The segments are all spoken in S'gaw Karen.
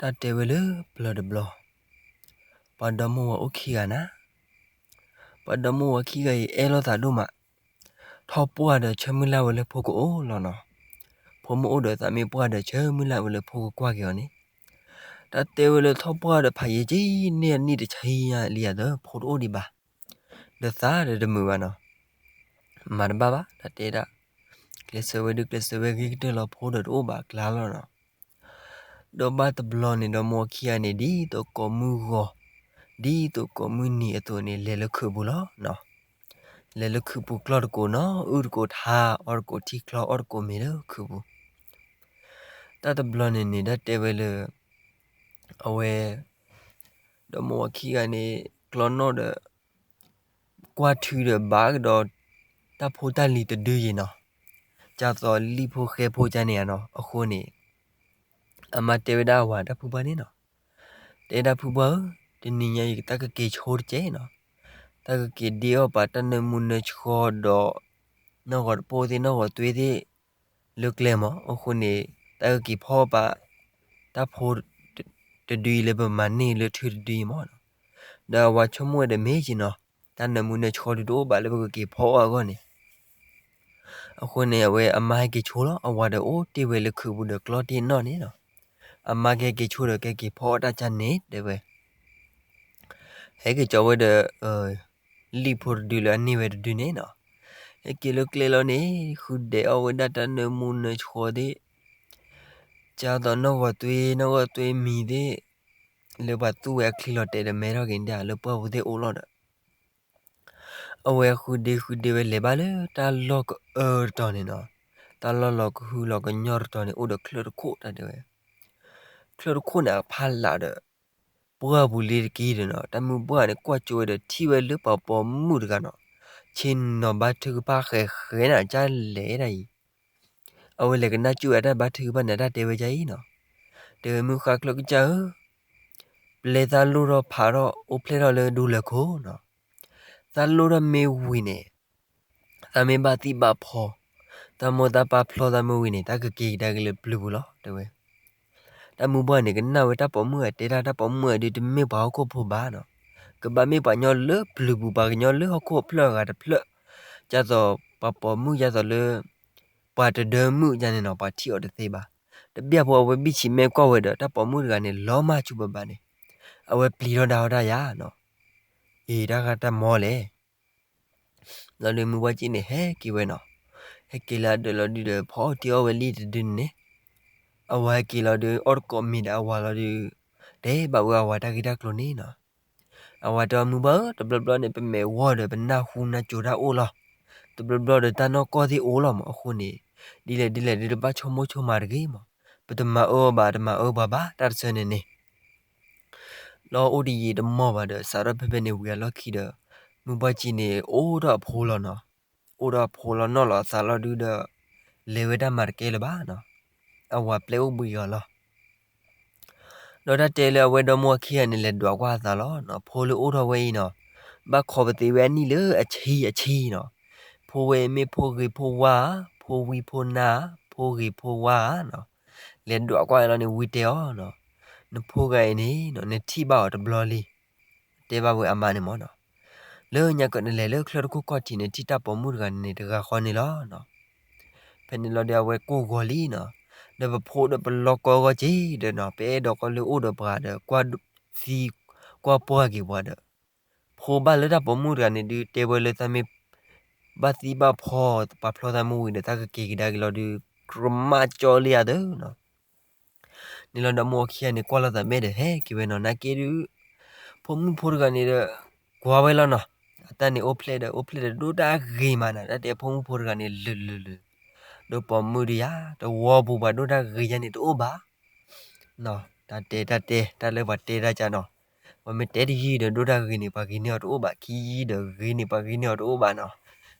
တၢ်တဲဝဲလၢပျၢၤတဘျီ, ပှၤဒီမါဝၤအိၣ်ခံဂၤနၤ. ပှၤဒီမါဝၤခံဂၤအံၤ အဲၣ်လိာ်သးဒိၣ်မး, ထီၣ်ပှၢ်ဒီးဆၢမုၢ်လၢ်ဝဲလၢဖိကအိၣ်လီၤနီၤ. ဖိမုၣ်အိၣ်ဒီးသးမ့ၢ်ပှၢ်ဒီး ဆၢမုၢ်လၢ်ဝဲလၢဖိကကွၢ်က့ၤအီၤန့ၣ်, တၢ်တဲဝဲလၢထီၣ်ပှၢ်ဒီးဖးယံာ်က့ၤန့ၢ်အနံၣ်တဆံညါလံယၤဒီး ဖိတအိၣ်ဒံးဘၣ်, ဒီးသးဒီးတမုာ်ဘၣ်နီၤ. မၤတဘၣ်ဘၣ် တၢ်တဲဒၣ်, ကျဲးစၢးဝဲဒုးကျဲးစၢးဝဲ ဂ့ၤကတၢၢ်လီၤ ဖိဒီးတအိၣ်ဘၣ်အကျါလီၤနီၤ. ဒီးဘၣ်တဘျီန့ၣ် ဒီမါဝၤခံဂၤန့ၣ် ဒ်သိးကိးမုၢ်ဂီၤ, ဒ်သိးကိးမုၢ်နံၤအသိးန့ၣ် လဲၤလၢခုးပူၤလီၤနီၤ. လဲၤလၢခုးပူၤကျီတကိးနီၤ, အုၣ်တကိးထါ, အီတကိးထံချီ, အီတကိးမ့ၤလၢခုးပူၤ. တၢ်တဘျီန့ၣ်န့ၣ် တၢ်တဲဝဲလၢ အဝဲ ဒီမါဝၤခံဂၤန့ၣ် ကျီနီၣ်ဒီး ကွၢ်ထုဒီးဘၣ်ကဒီး တၢ်ဖိတၢ်လံၤတဒုယံၤနီၤ, ကၢ်သိးလံၣ်ဖိဃဲဖိကၢ်န့ၣ်ဧါနီၤ. အဃိန့ၣ် အမါတဲဝဲဒၣ်အဝၤ တၢ်ဖုပှၢ်န့ၣ်နီၤ, တဲဒၣ်ဖုပှၢ်ဧၢ, တနံၤညါအံၤ တၢ်ကက့ၤဆိတကဲနီၤ, တၢ်ကက့ၤဒ့အီၣ်ပာ်တၢ်နၢမူနၢဆှီဒီး နီၢ်ဂီၤတပိၢ်သ့ၣ် နီၢ်ဂီၤသွ့သ့ၣ် လၢကျဲမး. အဃိန့ၣ် တၢ်ကက့ၤဖီအီၣ်ပာ် တၢ်ဖိ တဒုအံၤလၢပမၤန့ၢ်လၢထုတဒုအံၤမးနီၤ. ဒီးအဝၤဆိကမိၣ်ဝဲဒီးမ့ၢ်က့ၤနီၤ, တၢ်နၢမူနၢဆှီဒုးတအိၣ်ဘၣ်လၢပကက့ၤဖီအီၣ်အဂီၢ်န့ၣ်. အဃိန့ၣ် အဝဲအမါဟဲက့ၤဆိလီၤ. အဝၤဒီးအိၣ်တ့ၢ်ဝဲလၢခုးပူၤဒီးကျီတ့ၢ်နီၣ်န့ၣ်နီၤ. အမါကဟဲက့ၤဆိဒီး ကဟဲက့ၤဖီအီၣ်တၢ်ကၢ်န့ၣ် တဲဝဲ ဟဲက့ၤကၠီဝဲဒီး လံၣ်ဖိတဒုလၢအန့ၢ်ဝဲတဒုန့ၣ်နီၤ. ဟဲက့ၤလၢကျဲလီၤန့ၣ် ဃုဒဲးအီၣ်ဝဲဒၣ်တၢ်နၢမူနၢဆှီသ့ၣ်, ကၢ်သိးနီၢ်ဂီၤသွ့ နီၢ်ဂီၤသွ့မံၤသ့ၣ်, လၢပှၤသူၣ်ဝဲအချံလီၤတဲာ်ဒီး မဲထီၣ်က့ၤဒၣ်လၢပှၢ်ပူၤသ့ၣ်အိၣ်လီၤဒီး အဝဲဃုဒ့ဃုဒ့ဝဲလဲၤဘၣ်လၢတၢ်လီၢ်ကအၢတတီၤန့ၣ်နီၤ. တၢ်လီၢ်လီၤကဟုလီၤကညီတတီၤန့ၣ် အိၣ်ဒီးချၢၣ်တခိၣ် တၢ်တဲဝဲ. ချၢၣ်တခိၣ်န့ၣ်အဖီလာ်ဒီး ပှၢ်ပူၤလံတက့ၢ်ဒီးနီၤ, တၢ်မုၢ်ပှၢ်န့ၣ် ကွၢ်ကၠိဝဲဒီးထံၣ်ဝဲလၢပှၤပိာ်မုၣ်တဂၤနီၤ, ဆ့ၣ်နီၤဘါထုကဖၣ်ဃဲးဃဲးနၤ ကၢ်လဲၤဒၣ်အံၤ. အဝဲလဲၤကနၣ်ကၠိဝဲအတၢ်ဘါထုကဖၣ်န့ၣ် တၢ်တဲဝဲဒ်အံၤနီၤ, တဲဝဲ မုၢ်ဃါချၢၣ်ကစၢ်ဧၢ, ပျဲသၣ်လိၣ်ထီၣ်ဖးထီၣ် အိၣ်ဖျဲၣ်ထီၣ်လၢဒူလၢၢ်ခိၣ်နီၤ. သၣ်လိၣ်ထီၣ်မ့ၢ်ဝံၤန့ၣ် သးမ့ၢ်ဘၣ်သံဘၣ်ဖီ, သးမိၢ်သးပၢ်ဖျီသးမ့ၢ်ဝံၤန့ၣ် တၢ်ကက့ၤကဒါက့ၤလၢပျုၤပူၤလီၤ တဲဝဲ. တၢ်မုၢ်ပှၢ်န့ၣ် ကနၣ်ဝဲတၢ်ပိာ်မုၣ်အတဲတၢ်, တၢ်ပိာ်မုၣ်အဒုးတမ့ၢ်ပှၤဟီၣ်ခိၣ်ဖိဘၣ်နီၤ, ကဘၣ်မ့ၢ်ပှၤကညီလၢပျုၤပူၤ ပှၤကညီလၢဟီၣ်ခိၣ်အဖျၢၣ်အဂၤတဖျၢၣ်, ကၢ်သိးပှၤပိာ်မုၣ် ကၢ်သိးလၢ ပှၤတဒၢမုၣ်ယါန့ၣ်နီၤ ပှၤထံၣ်အီၤတသ့ဘၣ်. တဘျီဖိအဝဲဘံၣ်ဆံးမဲာ်ကွၢ်ဝဲဒီး တၢ်ပိာ်မုၣ်တဂၤန့ၣ် လီၤမၢ်ဆူၣ်ဘၣ်ဘၣ်န့ၣ်, အဝဲပျံၤထီၣ်ဒၣ်ထီၣ်တၢ်ယါနီၤ, အ့ တၢ်ဂၤတၢ်မီလဲၣ်. လီၤဒုးမုၢ်ပှၢ်ကၠံၣ်န့ၣ် ဟဲက့ၤဝဲနီၤ, ဟဲက့ၤလၢအဒၢးလီၤဒုးဒီး ဖီအီၣ်တ့ၢ်အီၣ်ဝဲလံတဒုန့ၣ်, အဝၤဟဲက့ၤလီၤဒုး အီၣ်တကိးမ့ၤဒီးအဝၤလီၤဒုး, တဲဘၣ်ဝဲအဝၤတၢ်ဂ့ၢ်တၢ်ကျိၤန့ၣ်နီၤ. အဝၤတဲအီၤ မုၢ်ပှၢ်ဧၢ, တဘျီဘျီန့ၣ် ပမဲာ်ဝီၢ်ဒီးပနၢ်ဟူနၢ်ကၠိတၢ်အိၣ်လီၤ. တဘျီဘျီဒီးတၢ်နီၢ်ကီၢ်သ့ၣ်အိၣ်လီၤမး, အဃိန့ၣ် ဒ်လဲၣ်ဒ်လဲၣ်ဒုးတဘၣ်ဆိကမိၣ်ဆိကမးတဂ့ၤမး, ပတမၤအၢအီၤဘၣ် တမၤအၢပှၤဘၣ် တၢ်တဆၢန့ၣ်န့ၣ် လီၤအိၣ်တယံာ်တမီၢ်ဘၣ်ဒီး စးထီၣ်ဖဲဖဲန့ၣ်ဝံၤအလီၢ်ခံဒီး မုၢ်ပှၢ်ကၠံၣ်န့ၣ် အိၣ်ထီၣ်အဖိလီၤနီၤ, အိၣ်ထီၣ်အဖိလီၤနီၤလီၤအသးလီၤဒုးဒီး လဲၤဝဲတၢ်မၤတကဲလၢၤဘၣ်နီၤ, အဝၤပျဲအိၣ်ဘှံးအီၤလီၤ. ဒီးတၢ်တဲလၢအဝဲဒီမါဝၤခံဂၤန့ၣ် လဲၤဒွးကွၢ်အသးလီၤနီၤ, ဖိလၢအိၣ်ထီၣ်ဝဲအံၤနီၤ, ဘၣ်ခိးပသ့ဝဲအနံၣ်လၢအဆံအဆံနီၤ, ဖိဝဲမ့ၢ်ဖိဂ့ၤဖိဝါဧါ, ဖိဝံဖိနါဧါ, ဖိဂ့ၤဖိဝါဧါနီၤ, လဲၤဒွးကွၢ်လီၤန့ၣ် ဝံၤတဲအီၤနီၤ, နဖိဂၤအံၤန့ၣ် နထံၣ်ဘၣ်အီၤတဘျီလံ တဲဘၣ်ဝဲအမါန့ၣ်မးနီၤ, လၢညါကၢးနလဲၤလၢချၢၣ်တခိၣ်ခီၣ်ထံးန့ၣ် ထံၣ်တၢ်ပိာ်မုၣ်တဂၤန့ၣ် တဂၤဃီန့ၣ်လီၤနီၤ. ဖဲန့ၣ်လီၤဒီးအဝဲကိၢ်ဂီၤလံနီၤ, ဒီးပဖိဒီးပလီၢ်ကီဂီၢ်က့ၤဒီးနီၤ, ပအဲၣ်ဒိးကီလၢအိၣ်ဒီးပှၤဒီး ကွၢ်သံကွၢ်ပှၢ်က့ၤပှၤဒီး ဖိဘၣ်လၢတၢ်ပိာ်မုၣ်တဂၤန့ၣ်ဒုး တဲဝဲလၢသးမ့ၢ်ဘၣ်သံဘၣ်ဖီ ပာ်ဖျီသးမ့ၢ်ဝံၤဒီး တၢ်ကက့ၤကဒါက့ၤလီၤဒုး ကြမၣ်ကၠီလံဧါသၢနီၤ. န့ၣ်လီၤဒီးမိၢ်ခံဂၤန့ၣ် ကွၢ်လိာ်သးမဲာ်ဒီး ဟဲက့ၤဝဲနီၤ, နာ်က့ဒုး ဖိမုၣ်ဖိတဂၤန့ၣ်ဒီး ကွၢ်ဝဲလီၤနီၤ, အတၢ်န့ၣ်အိၣ်ဖျဲၣ်ဒီး အိၣ်ဖျဲၣ်ဒီးဒိၣ်တၢ်ဂ့ၤမးနီၤ, တၢ်တဲဖိမုၣ်ဖိတဂၤန့ၣ် လုာ်လုာ်လုာ် ဒိၣ်ပိာ်မုၣ်ဒုးယါ တဝီပူၤပှၤဒိၣ်တၢ်ဂ့ၤယါန့ၣ်တအိၣ်ဘၣ် တၢ်တဲတၢ်တဲ တၢ်လၢပှၤတဲတၢ်ကၢ်နီၤ, ပှၤမ့ၢ်တဲတယုၢ်ဒီး ဒိၣ်တၢ်ဂ့ၤန့ၣ် ပှၤဂ့ၤန့ၢ်အီၤတအိၣ်ဘၣ်, ခံယုၢ်ဒီးဂ့ၤန့ၣ် ပှၤဂ့ၤန့ၢ်အီၤတအိၣ်ဘၣ်နီၤ,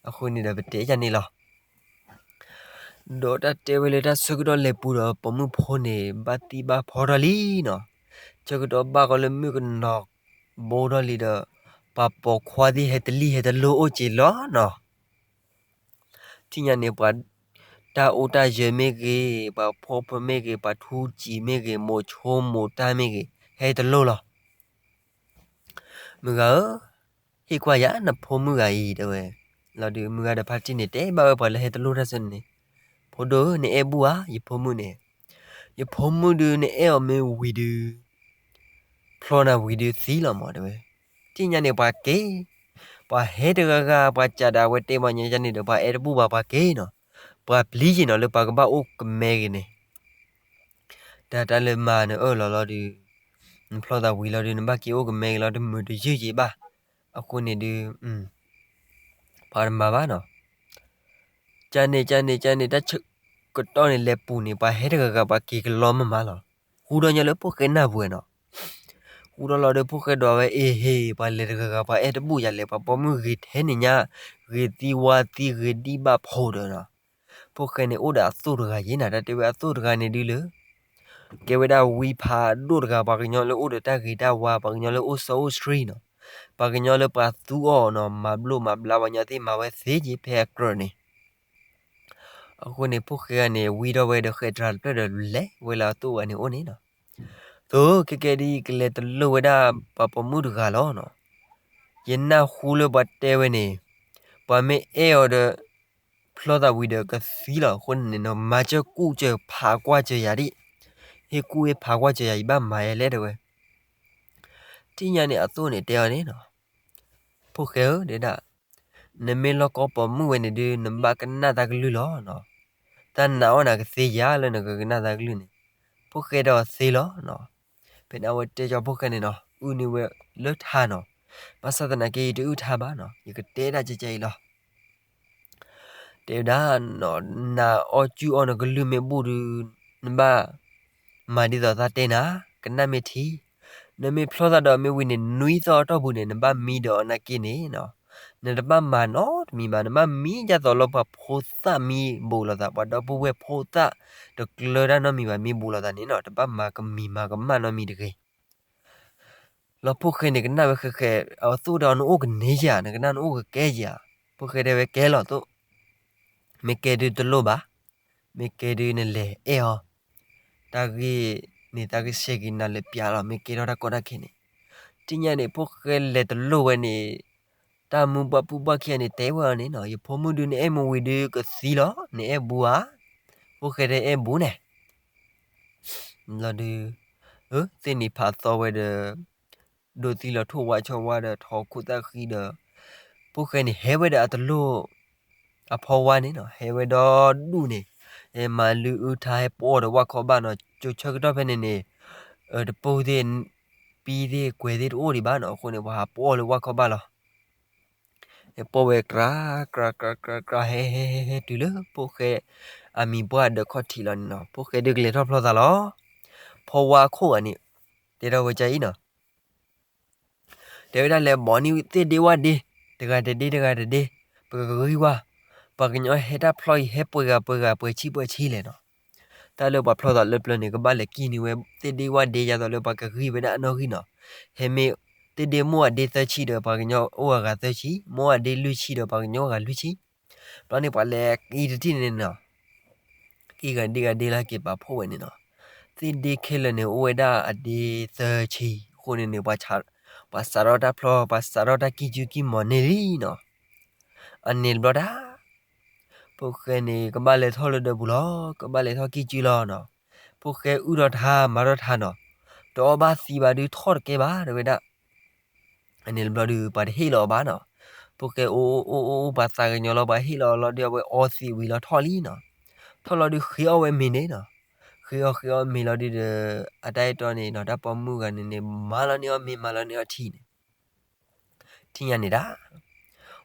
အဃိန့ၣ်ဒီးပတဲယါန့ၣ်လီၤ. ဒီးတၢ်တဲဝဲလၢတၢ်ဆၢကတီၢ်လဲၤပူၤဒီး ပိာ်မုၣ်ဖိန့ၣ် ဘၣ်သံဘၣ်ဖီထီၣ်လံနီၤ, ဆၢကတီၢ်ဘၣ်ဃီလၢမုၣ်ကနီၤဘိထီၣ်လံဒီး ပှၤပိာ်ခွါသ့ၣ်ဟဲတလံၣ်ဟဲတလိၣ်အိၣ်က့ၤလီၤနီၤ. ထံၣ်ညါန့ၣ် ပှၤ တၢ်အိၣ်တၢ်ယၢၤမ့ၢ်ဂ့ၤ, ပှၤဖှီၣ်ဖိမ့ၢ်ဂ့ၤ, ပှၤထူစံာ်မ့ၢ်ဂ့ၤ, မိၤဆိမိၤတၢ်မ့ၢ်ဂ့ၤ, ဟဲတလိၣ်လီၤ. မုၢ်ဂၤဧၢ, ဟ့ၣ်ကွၢ်ယၤနဖိမုၣ်ဂၤအံၤ တဲဝဲ. လီၤဒုး မုၢ်ဂၤဒီးဖါတံၢ်န့ၣ် တဲဘၣ်ဝဲပှၤလၢဟဲတလိၣ်တၢ်စၢန့ၣ်, ဖိဒိၣ်ဧၢ, နအဲၣ်ဘူၣ်ဧါ, ယဖိမုၣ်န့ၣ်, ယဖိမုၣ်ဒုး နအဲၣ်အီၤမ့ၢ်ဝံၤဒုး ဖျီနၤဝံၤဒုးသံလီၤမး တဲဝဲ. တနံၤညါန့ၣ် ပှၤက့ၤ, ပှၤဟဲတဂၤဂၤ ပှၤစးဒၣ်ဝဲတဲမၤညါန့ၣ်ဒီး ပှၤအဲၣ်တဘူၣ်ဘၣ်ပှၤက့ၤနီၤ, ပှၤပျံၤယံၤနီၤ လၢပှၤကဘၣ်အိၣ်ကမဲဂ့ၤန့ၣ် တၢ်တၢ်လၢမၤနအၢၣ်လီၤလီၤဒုး, နဖျီသးဝံၤလီၤဒုး နဘၣ်က့ၤအိၣ်ကမဲက့ၤလီၤ တမုာ်တယုၢ်က့ၤဘၣ်. အဃိန့ၣ်ဒုး ပှၤတမၤဘၣ်နီၤ. ကန့ၣ် ကန့ၣ် ကန့ၣ် တၢ်ဆၢကတီၢ်န့ၣ် လဲၤပူၤန့ၣ် ပှၤဟဲတဂၤဂၤ ပှၤက့ၤကလီမးမးလီၤ. ဃူဒီးညီလၢဖိၣ်ဃဲနၢ်ပှဲၤနီၤ. ဃူဒီးလီၤဒီး ဖိၣ်ဃဲဒွးဝဲ အ့ဟ့ၣ် ပှၤလဲၤတဂၤဂၤ ပှၤအဲၣ်တဘူၣ်ယၤလဲၣ်, ပှၤပိာ်မုၣ်ဂ့ၤထဲန့ၣ်ညါ, ဂ့ၤသံဝါသံ ဂ့ၤဒံၣ်ဘၣ်ဖိးဒီးနီၤ. ဖိၣ်ဃဲန့ၣ်အိၣ်ဒီးအသိၣ်တဂၤယဲနီၤ, တၢ်တဲဝဲအသိၣ်တဂၤန့ၣ်ဒုးလၢ ကဲဝဲဒၣ်ဝံဖးဒိၣ်တဂၤ, ပှၤကညီလၢအိၣ်ဒီးတၢ်ဂ့ၤတၢ်ဝါ, ပှၤကညီလၢအိၣ်စီအိၣ်ဆှံနီၤ, ပှၤကညီလၢပှၤသူအီၤနီၤ, မၤဘျိၣ်မၤဘျါပှၤညီသ့ၣ်မၤဝဲသ့က့ၤဖဲအကြၢးန့ၣ်. အဃိန့ၣ် ဖိၣ်ဃဲဂၤန့ၣ် ဝံထီၣ်ဝဲဒီးဃဲးတြၤတဖျၢၣ်ဒီးလဲၤဝဲလၢအသိၣ်ဂၤန့ၣ်အိၣ်န့ၣ်နီၤ. သိးကဲကဲဒ်အံၤ ကလဲၤတလိၣ်ဝဲဒၣ်ပှၤပိာ်မုၣ်တဂၤလီၤနီၤ. ယနၢ်ဟူလၢပှၤတဲဝဲန့ၣ်, ပှၤမ့ၢ်အဲၣ်အီၤဒီး ဖျီသးဝံၤဒီးကသံလီၤ. အဃိန့ၣ်နီၤ မၤစၢၤကူၣ်စၢၤဖးကွၢ်စၢၤယၤဒံး, ဟ့ၣ်ကူၣ်ဟ့ၣ်ဖးကွၢ်စၢၤယၤ ယဘၣ်မၤယဲလဲၣ် တဲဝဲ. တနံၤညါန့ၣ် အသိၣ်န့ၣ်တဲအီၤန့ၣ်နီၤ, ဖိၣ်ဃဲဧၢ တဲဒၣ်, နမ့ၢ်လီၢ်ကီပိာ်မုၣ်ဝဲန့ၣ်ဒုး နဘၣ်ကနၣ်တၢ်ကလုၢ်လီၤနီၤ. တၢ်နာ်အီၣ်နၤကသ့ဧါ လၢနကကနၣ်တၢ်ကလုၢ်န့ၣ်. ဖိၣ်ဃဲဒီးသ့လီၤနီၤ. ဖဲန့ၣ်အဝဲတဲကၠီၤဖိၣ်ဃဲန့ၣ်နီၤ, အုၣ်န့ၢ်ဝဲလၢထါနီၤ. ဘၣ်ဆၣ်သနာ်က့ ယတအုၣ်ထါဘၣ်နီၤ, ယကတဲဒၣ်ကဲကဲအံၤလီၤ. တဲဝဲဒၣ်, နအီၣ်ကုၢ်အီၣ်နကလုၢ်မ့ၢ်ဘူၣ်ဒုး, နဘၣ်မၤဒ်သိးသးတဲနၤ, ကနၣ်မ့ၢ်ထံ, နမ့ၢ်ဖျီသးဒီးမ့ၢ်ဝံၤန့ၣ် နွံသီအတီၢ်ပူၤန့ၣ် နဘၣ်မံဒီးအီၤနာ်က့န့ၣ်နီၤ, နတဘၣ်မၤနီတမံၤဘၣ်, နဘၣ်မံဒ်သိးလၢပှၤဖိသၣ်မံဘူးလိာ်သး, ပှၤဒီပုၢ်ဝဲၢ်ဖိသၣ်တကျၢတၢ်နီတမံၤဘၣ် မံဘူးလိာ်သးန့ၣ်နီၤ, တဘၣ်မၤကမံၤမၤကမၣ်နီတမံၤတဂ့ၤ. လီၤဖိၣ်ဃဲန့ၣ်ကနၣ်ဝဲဃဲးဃဲး, အသိၣ်ဒီးနအိၣ်ကန့ၢ်ဧါ, နကနၣ်နအိၣ်ကကဲဧါ. ဖိၣ်ဃဲတဲဝဲကဲလီၤသိၣ်, မ့ၢ်ကဲဒုးတလိၣ်ဘၣ်, မ့ၢ်ကဲဒုးနလဲၤအဲၣ်အီၤ, တၢ်ဂ့ၢ်န့ၣ် သးကဆှဲက့ၤနၤလၢပျၢၤလီၤ, မ့ၢ်ကဲထီၣ်တၢ်ကီတၢ်ခဲန့ၣ်. တနံၤညါန့ၣ် ဖိၣ်ဃဲလဲၤတလိၣ်ဝဲန့ၣ်, တၢ်မုၢ်ဘၣ်ပူၣ်ဘၣ်ခံဂၤန့ၣ် တဲဝဲအီၤန့ၣ်နီၤ, ယဖိမုၣ်ဒုးနအဲၣ်မ့ၢ်ဝံၤဒုးကသံလီၤ, နအဲၣ်ဘူးဧါ. ဖိၣ်ဃဲတဲအဲၣ်ဘူးန့ၣ် လီၤဒုး, အၢ သ့ၣ်နံၤဖးသီဝဲဒီး ဒိးသံလီၤထိၣ်ဝါဆီဝါဒီး ထီၣ်ခိၣ်သၣ်ဃံဒီး, ဖိၣ်ဃဲန့ၣ် ဟဲဝဲဒီးအတလိၣ်, အဖီဝါန့ၣ်နီၤ, ဟဲဝဲဒီဒူၣ်န့ၣ်, ဟဲမၤလုၢ်အုၣ်ထါ ဟဲပီၣ်ဒီးဝၣ်ခီဘၣ်နီၤ, ကၠိဆၢကတီၢ်ဖဲန့ၣ်န့ၣ်, တပိၢ်သ့ၣ်, ပံသ့ၣ်ကွဲၤသ့ၣ်တအိၣ်ဒံးဘၣ်နီၤ, အဃိန့ၣ် ပှၤဟးပီၣ်လၢဝၣ်ခီဘၣ်လီၤ. ဟဲပီၣ်ဝဲကြၤ, ကြၤ ကြၤ ကြၤ ကြၤ ဟဲ ဟဲ ဟဲ ဟဲတုၤလၢဖိၣ်ဃဲအမံၤပှၢ်ဒီးခီၣ်ထံးလီၤန့ၣ်နီၤ, ဖိၣ်ဃဲဒုးကလဲၤထီၣ်ဖျီသးလီၤ. ဖီဝါခိၣ်ဂၤန့ၣ် တဲထီၣ်ဝဲကအံၤနီၤ, တဲဝဲဒၣ်လဲၤဘီးန့ၢ်သ့ၣ်ဒ့ဝၣ်ဒ့, တဂၤတဒ့တဂၤတဒ့, ပကဂံၢ်ဝါ, ပှၤကညီဟဲတၢ်ဖျီအံၤ ဟဲပှဲၤဂၤပှဲၤဂၤ ပှဲၤဆံပှဲၤဆံလဲၣ်နီၤ. တၢ်လၢပှၤဖျီသးလၢပျၢၤန့ၣ် ကဘၣ်လဲၤကံၢ်န့ၢ်ဝဲသ့ၣ်ဒ့ဝၣ်ဒ့ ယၤသိးလၢပှၤကဂံၢ်ဝဲဒၣ်အနီၣ်ဂံၢ်နီၤ. ဟဲမ့ၢ်သ့ၣ်ဒ့မိၢ်အဒ့သၢဆံဒီး ပှၤကညီအိၣ်အဂၤသၢဆံ, မိၢ်အဒ့လွံၢ်ဆံဒီး ပှၤကညီအိၣ်ဂၤလွံၢ်ဆံ. ဘျီန့ၣ်ပှၤလဲၤကံၢ်တထံၣ်န့ၣ်နီၤ, ကံၢ်ဂၤဒ့ဂၤဒ့လၢက့ၤပာ်ဖှိၣ်ဝဲန့ၣ်နီၤ, သ့ၣ်ဒ့ခဲလၢာ်န့ၣ် အိၣ်ဝဲဒၣ်အဒ့သၢဆံအဃိန့ၣ်န့ၣ်, ပှၤစးထီၣ်တၢ်ဖျီ, ပှၤစးထီၣ်တၢ်ကံၢ်ကူကံၢ်မီၤန့ၢ်လံနီၤ. အန့ၣ်တဘျီဒၣ် ဖိၣ်ဃဲန့ၣ် ကဘၣ်လဲၤထီၣ်လၢဒၢးပူၤလီၤ, ကဘၣ်လဲၤထီၣ်ကံၢ်ကူလီၤနီၤ. ဖိၣ်ဃဲအုၣ်ထီၣ်ထါ မၤထီၣ်ထါနီၤ, တအီၣ်ဘၣ်သံဘၣ်ဒုးထီၣ်တကဲဘၣ် တဲဝဲဒၣ်. အန့ၣ်တဘျီဒုး ပှၤတဟ့ၣ်လီၤအီၤဘၣ်နီၤ. ဖိၣ်ဃဲအိၣ်အိၣ်အိၣ်အိၣ် ပှၤသးကညီၤလီၤ ပှၤဟ့ၣ်လီၤအီၤလီၤဒီး အဝဲအီသံးဝံၤလီၤထီၣ်လံနီၤ. ထီၣ်လီၤဒုးဃ့အီၣ်ဝဲမ့ၤန့ၣ်နီၤ. ဃ့အီၣ်ဃ့အီၣ်မ့ၤလီၤဒုးဒီး အတၢ်အဲၣ်တီန့ၣ်နီၤ တၢ်ပိာ်မုၣ်ဂၤန့ၣ်န့ၣ် မၤလီၤန့ၢ်အီၣ်မ့ၤ မၤလီၤန့ၢ်အီၣ်ထံန့ၣ် ထံၣ်ညါန့ၣ်ဒၣ်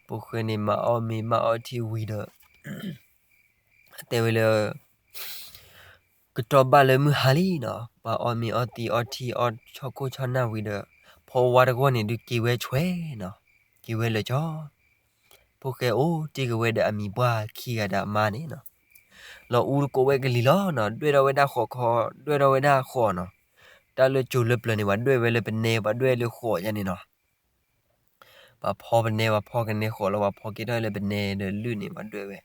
ဖိၣ်ဃဲန့ၣ် မၤအီၣ်မ့ၤမၤအီၣ်ထံဝံၤဒီး တဲဝဲလၢ ကတီၢ်ဘၣ်လၢမုၢ်ဟါလံနီၤ, ပှၤအီၣ်မ့ၤအီၣ်သံးအီထံအီဆီၣ်ခိၣ်ဆီၣ်နၢ်ဝံၤဒီး ဖီဝါတဂီၢ်န့ၣ်ဒုးက့ၤဝဲဆွဲနီၤ, က့ၤဝဲလၢာ်ကၠီ ဖိၣ်ဃဲအိၣ်တ့ၢ်က့ၤဝဲဒီးအမံၤပှၢ်ခံဂၤဒီးအမါန့ၣ်နီၤ, လီၤအူတကိးဝဲကလံၤလီၤနီၤ, ဒွဲၣ်ထီၣ်ဝဲဒၣ်ဃိးခီ, ဒွဲၣ်ထီၣ်ဝဲဒၣ်ဃိးနီၤ, တၢ်လၢကၠိၤလၢပျၢၤန့ၣ် ပှၤဒွဲၣ်ဝဲလၢပနဲ ပှၤဒွဲၣ်လၢဃိးယါန့ၣ်နီၤ ပှၤဖီပနဲ ပှၤဖီကနဲဃိးလီၤ ပှၤဖီက့ၤထီၣ်လၢပနဲဒီးလုၢ်န့ၣ် ပှၤဒွဲၣ်ဝဲ,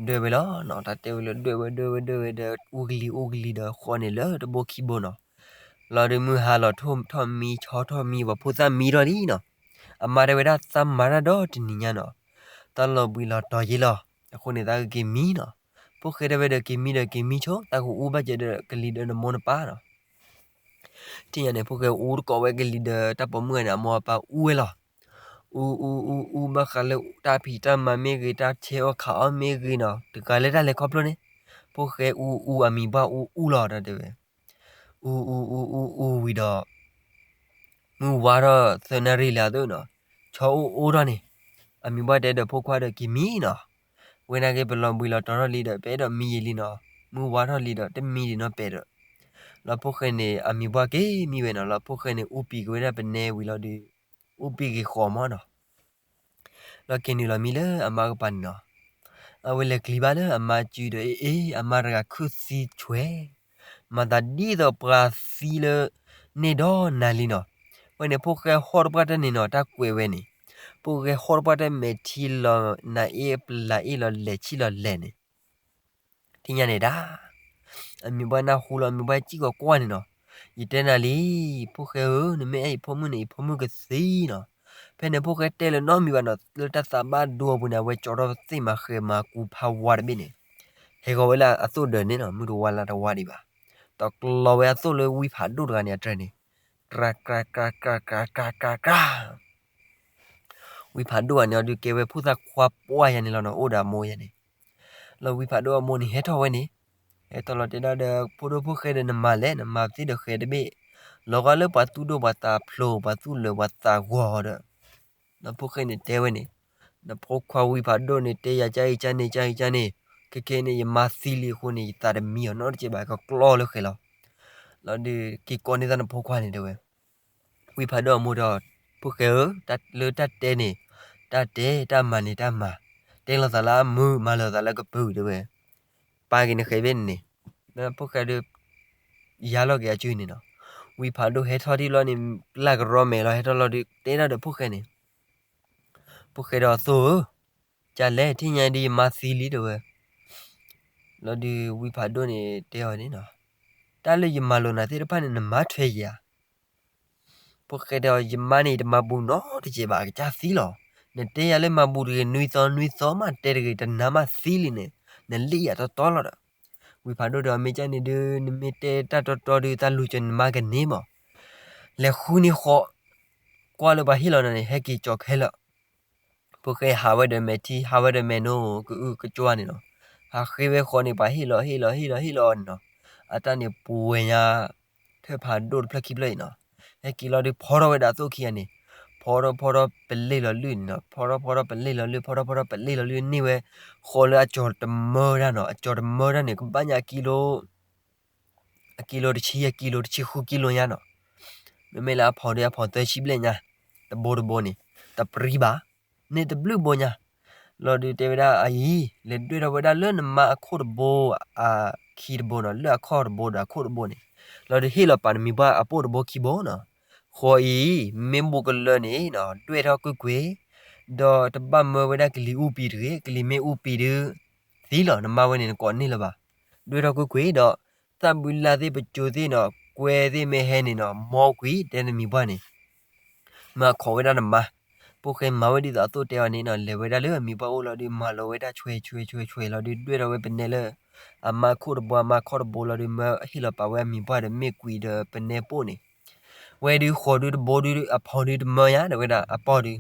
ဒွဲၣ်ဝဲလီၤနီၤ, တၢ်တဲဝဲလၢဒွဲၣ်ဝဲဒွဲၣ်ဝဲဒွဲၣ်ဝဲဒီး အူကလံၤအူကလံၤဒီးဃီန့ၣ်လၢတဘိခံဘိနီၤ. လီၤဒုးမုၢ်ဟါလီၤထီၣ်မံ ဆီထီၣ်မံ ပှၤဖိသၣ်မံထီၣ်လံနီၤ. အမါတဲဝဲဒၣ်သးမၤတၢ်ဒီတနံၤညါနီၤ, တၢ်လီၤဘှံးလီၤတီၤယ့လီၤ, အဃိန့ၣ်သးကက့ၤမံနီၤ. ဖိၣ်ဃဲတဲဝဲဒီးက့ၤမံဒီးက့ၤမံဆိ သးကအူဘၣ်စၢၤဒီးကလံၤဒီးနမိၢ်နပၢ်နီၤ. ထံၣ်ညါန့ၣ် ဖိၣ်ဃဲအူတကိးဝဲကလံၤဒီးတၢ်ပိာ်မုၣ်ဂၤန့ၣ် အမိၢ်အပၢ်အူဝဲလီၤ. အူအူအူအူ ဘၣ်ဃးလၢတၢ်ဖံးတၢ်မၤမ့ၢ်ဂ့ၤ တၢ်ဆဲးအီၣ်ခးအီၣ်မ့ၢ်ဂ့ၤနီၤ, တဂၤလၢတၢ်လဲၤခီဖျိန့ၣ်, ဖိၣ်ဃဲအူအူ အမံၤပှၢ်အူအူလီၤဒီးတဲဝဲ, အူအူအူအူအူဝံၤဒီး မုၢ်ဝါထီၣ်သၢနၣ်ရံၣ်လံအသိးနီၤ, ဆီအိၣ်အိၣ်ထီၣ်န့ၣ်, အမံၤပှၢ်တဲဒီးဖိခွါဒီးက့ၤမံနီၤ. ဝဲနာ်က့ ပလီၤဘှံးလီၤတီၤထီၣ်လံဒီး ပအဲၣ်ဒိးမံယံာ်လံနီၤ, မုၢ်ဝါထီၣ်လံဒီးတမံဒံးနီတဘျီဒီး, လီၤဖိၣ်ဃဲန့ၣ် အမံၤပှၢ်က့ၤမံဝဲနီၤ, လီၤဖိၣ်ဃဲန့ၣ် အူပံာ်က့ၤဝဲဒၣ်ပနဲဝံၤလီၤဒီး အူပံာ်က့ၤဃီမးနီၤ. လီၤက့ၤနုာ်လီၤမံလၢအမါကပၤန့ၣ်နီၤ, အဝဲလဲၤကျံၤဘၣ်လၢအမါစုဒီး အ့ အ့ အမါတဂၤခုၣ်သံဆွဲ မၤသးဒ်သိးပှၤသံလၢ န့ၢ်ဒီးနၤလံနီၤ. ဝဲန့ၣ် ဖိၣ်ဃဲဟီၣ်တပှၢ်တၢ်န့ၣ်နီၤ, တၢ်ကွဲးဝဲန့ၣ်, ဖိၣ်ဃဲဟီၣ်တပှၢ်တၢ် မဲာ်ထံလီၤနၤအ့ၣ်ပလၤအ့ၣ်လီၤလဲၤဆံၣ်လီၤလဲၤန့ၣ်, ထံၣ်ညါန့ၣ်ဒၣ် အမံၤပှၢ်နၢ်ဟူလီၤ အမံၤပှၢ်စံၣ်ကီးကွၢ်န့ၣ်နီၤ, ယတဲနၤလံ, ဖိၣ်ဃဲဧၢ, နမ့ၢ်အဲၣ်ယဖိမုၣ်န့ၣ် ယဖိမုၣ်ကသံနီၤ. ဖဲန့ၣ်ဖိၣ်ဃဲတဲလၢၤနီတမံၤဘၣ်နီၤ, လၢတၢ်သးဘၣ်ဒိအပူၤန့ၣ် အဝဲကၠီထီၣ်သ့ၣ်မၤဃဲၤမၤကူဖးဝါတဘ့ၣ်န့ၣ်, ဟဲဂီၤဝဲလၢအသိၣ်ဒၢးန့ၣ်နီၤ, မုၢ်တဝါလါတဝါဒံးဘၣ်, ဒီးကျီဝဲအသိၣ်လၢဝံဖးဒိၣ်တဂၤန့ၣ်အတြဲၤန့ၣ်, ကြၤကြၤကြၤကြၤကြၤကြၤကြၤ ဝံဖးဒိၣ်ဂၤန့ၣ်အီၤဒုးကဲဝဲဖိသၣ်ခွါပှၢ်ယၤန့ၣ်လီၤနီၤ, အိၣ်ဒီးအမိၢ်ယၤန့ၣ်, လီၤဝံဖးဒိၣ်အမိၢ်န့ၣ်ဟဲထီၣ်ဝဲန့ၣ်, ဟဲထီၣ်လီၤတဲဒၣ်ဒီး ဖိဒိၣ်ဖိၣ်ဃဲဒီး နမၤလဲၣ် နမၤသ့ဒီးဃဲၤတဘ့ၣ်, လီၤဂာ်လၢပှၤသူၣ်ဒိၣ်ပှၤသးဖျိး ပှၤသူၣ်လၢာ်ပှၤသးဂီၤဒီး, လီၤဖိၣ်ဃဲန့ၣ်တဲဝဲန့ၣ်, နဖိခွါဝံဖးဒိၣ်န့ၣ် တဲယၤကၢ်အံၤကၢ်န့ၣ် ကၢ်အံၤကၢ်န့ၣ်, ခဲကဲန့ၣ် ယမါသံလံအဃိန့ၣ် ယသးတမံအီၤနီတစဲးဘၣ် ကကျီလၢဃဲၤလီၤ. လီၤဒုးက့ၤကိးန့ၢ်သးနဖိခွါန့ၣ်တဲဝဲ ဝံဖးဒိၣ်အမိၢ်ဒီး, ဖိၣ်ဃဲဧၢ, လၢတၢ်တဲန့ၣ်, တၢ်တဲတၢ်မၤန့ၣ်တၢ်မၤ, တဲလိာ်သးလၢအမုာ် မၤလိာ်သးလၢကပုာ်တဲဝဲ, ပာ်က့ၤနဃဲၤဘ့ၣ်န့ၣ်, ဖိၣ်ဃဲဒီး, ယါလီၤက့ၤအစုန့ၣ်နီၤ, ဝံဖးဒိၣ်ဟဲထီၣ်ထံၣ်လီၤန့ၣ်, လၢကရီမဲာ်လီၤဟဲထီၣ်လီၤဒုး တဲဒၣ်ဒီးဖိၣ်ဃဲန့ၣ်, ဖိၣ်ဃဲဒီးအသိၣ်ဧၢ, ကၢ်လဲၣ် ထံၣ်ညါဒ်ယမါသံလံတဲဝဲ လီၤဒုးဝံဖးဒိၣ်န့ၣ်တဲအီၤန့ၣ်နီၤ, တၢ်လၢယမၤလိာ်နၤသ့ၣ်တဖၣ်န့ၣ် နမၤထွဲယၤဧါ. ဖိၣ်ဃဲတဲအီၤ ယမါန့ၣ် ယတမၤဘူးနီတစဲးဘၣ် အကစၢ်သံလီၤ. နတဲယၤလၢမၤဘူးတဂ့ၤ နွံသီ နွံသီမးတဲတဂ့ၤ တနၤမးသံလံန့ၣ် နလံၣ်ယၤတီတီလီၤဒီး, ဝံဖးဒိၣ်ဒီး မ့ၢ်ကၢ်န့ၣ်ဒုး နမ့ၢ်တဲတၢ်တီတီဒုး တၢ်လူၤကၠီနမါကန့ၢ်မး, လဲၤဃုန့ၢ်ဃီ, ကွၢ်လၢပှၤဟ့ၣ်လီၤနၤန့ၣ် ဟဲက့ၤကၠီခဲလၢာ် ဖိၣ်ဃဲဟးဝဲဒီးမဲာ်ထံ ဟးဝဲဒီးမဲာ်နိ ကအုကကွၢ်န့ၣ်နီၤ, ဟးဃ့ဝဲဃီန့ၣ် ပှၤဟ့ၣ်လီၤဟ့ၣ်လီၤဟ့ၣ်လီၤဟ့ၣ်လီၤအီၤန့ၣ်နီၤ, အတၢ်န့ၣ်ပူၤဝဲညါ ထၢၣ်ဖးဒိၣ်တဖျၢၣ်ခံဖျၢၣ်အံၤနီၤ, ဟဲက့ၤလီၤဒုးဖီထီၣ်ဝဲဒၣ်အသိၣ်ခံဂၤန့ၣ်, ဖီထီၣ်ဖီထီၣ်ပလ့ၢ်လီၤလုၢ်န့ၣ်နီၤ, ဖီထီၣ်ဖီထီၣ်ပလ့ၢ်လီၤလုၢ် ဖီထီၣ်ဖီထီၣ်ပလ့ၢ်လီၤလုၢ်န့ၢ်ဝဲ, ဃီလၢအကၠီၤတမၢတၢ်နီၤ, အကၠီၤတမၢတၢ်န့ၣ် ကဘၣ်ညါကံလိ အကံလိတဆံယဲၢ်ကံလိ တဆံဃုကံလိညါနီၤ, မ့မ့ၢ်လၢအဖီဒုးအဖီသၢဆံဘျဲၣ်ညါ, တဘိတဘိန့ၣ်, တပြံဘၣ်, န့ၢ်တဘျုးဘိညါ, လီၤဒုးတဲဝဲဒၣ်အအံၤ, လဲၤဒွဲၣ်ထီၣ်ဝဲဒၣ်လၢနမါအခိၣ်တဘိ, အခံတဘိနီၤ, လၢအခီၣ်တဘိဒီးအခိၣ်တဘိန့ၣ်, လီၤဒုးဟ့ၣ်လီၤပာ်နမံၤပှၢ်အပိၢ်တဘိခံဘိနီၤ, ဃီအံၤ, မ့ၢ်ဘူးကလၢာ်န့ၣ်နီၤ ဒွဲၣ်ထီၣ်ကွ့ၢ်ကွ့ၢ်, ဒီးတဘၣ်မၢဝဲဒၣ်ကလံၤအူပံာ်တဂ့ၤ, ကလံၤမ့ၢ်အူပံာ်ဒုး, သံလီၤ နမါဝဲန့ၣ်နကိးန့ၢ်လၢၤဘၣ်, ဒွဲၣ်ထီၣ်ကွ့ၢ်ကွ့ၢ်ဒီး, သၣ်ဘုလၢ်သ့ၣ်ပစိၤသ့ၣ်နီၤ ကွဲသ့ၣ်မ့ၢ်ဟဲန့ၣ်နီၤ မီကွံာ်တဲနမံၤပှၢ်န့ၣ်, မၤခိးဝဲဒၣ်နမါ, ဖိၣ်ဃဲမၤဝဲဒ်သိးအသိၣ်တဲအီၤန့ၣ်နီၤ လဲၤဝဲဒၣ်လၢအမံၤပှၢ်အိၣ်လီၤဒုး မၤလီၤဝဲဒၣ်ဆွဲဆွဲဆွဲဆွဲလီၤဒုး ဒွဲၣ်ထီၣ်ဝဲပနဲလၢ အမါခိၣ်တဘိ အမါခီၣ်တဘိလီၤဒုး မၢဟ့ၣ်လီၤပာ်ဝဲအမံၤပှၢ်ဒီးမ့ၢ်ကွံာ်ဒီးပနဲပိၢ်န့ၣ်, ဝဲဒုးဃီၤဒုးတဘိဒုး အဖီဒုးတမၢယါ တဲဝဲဒၣ်အပီၢ်ဒုး,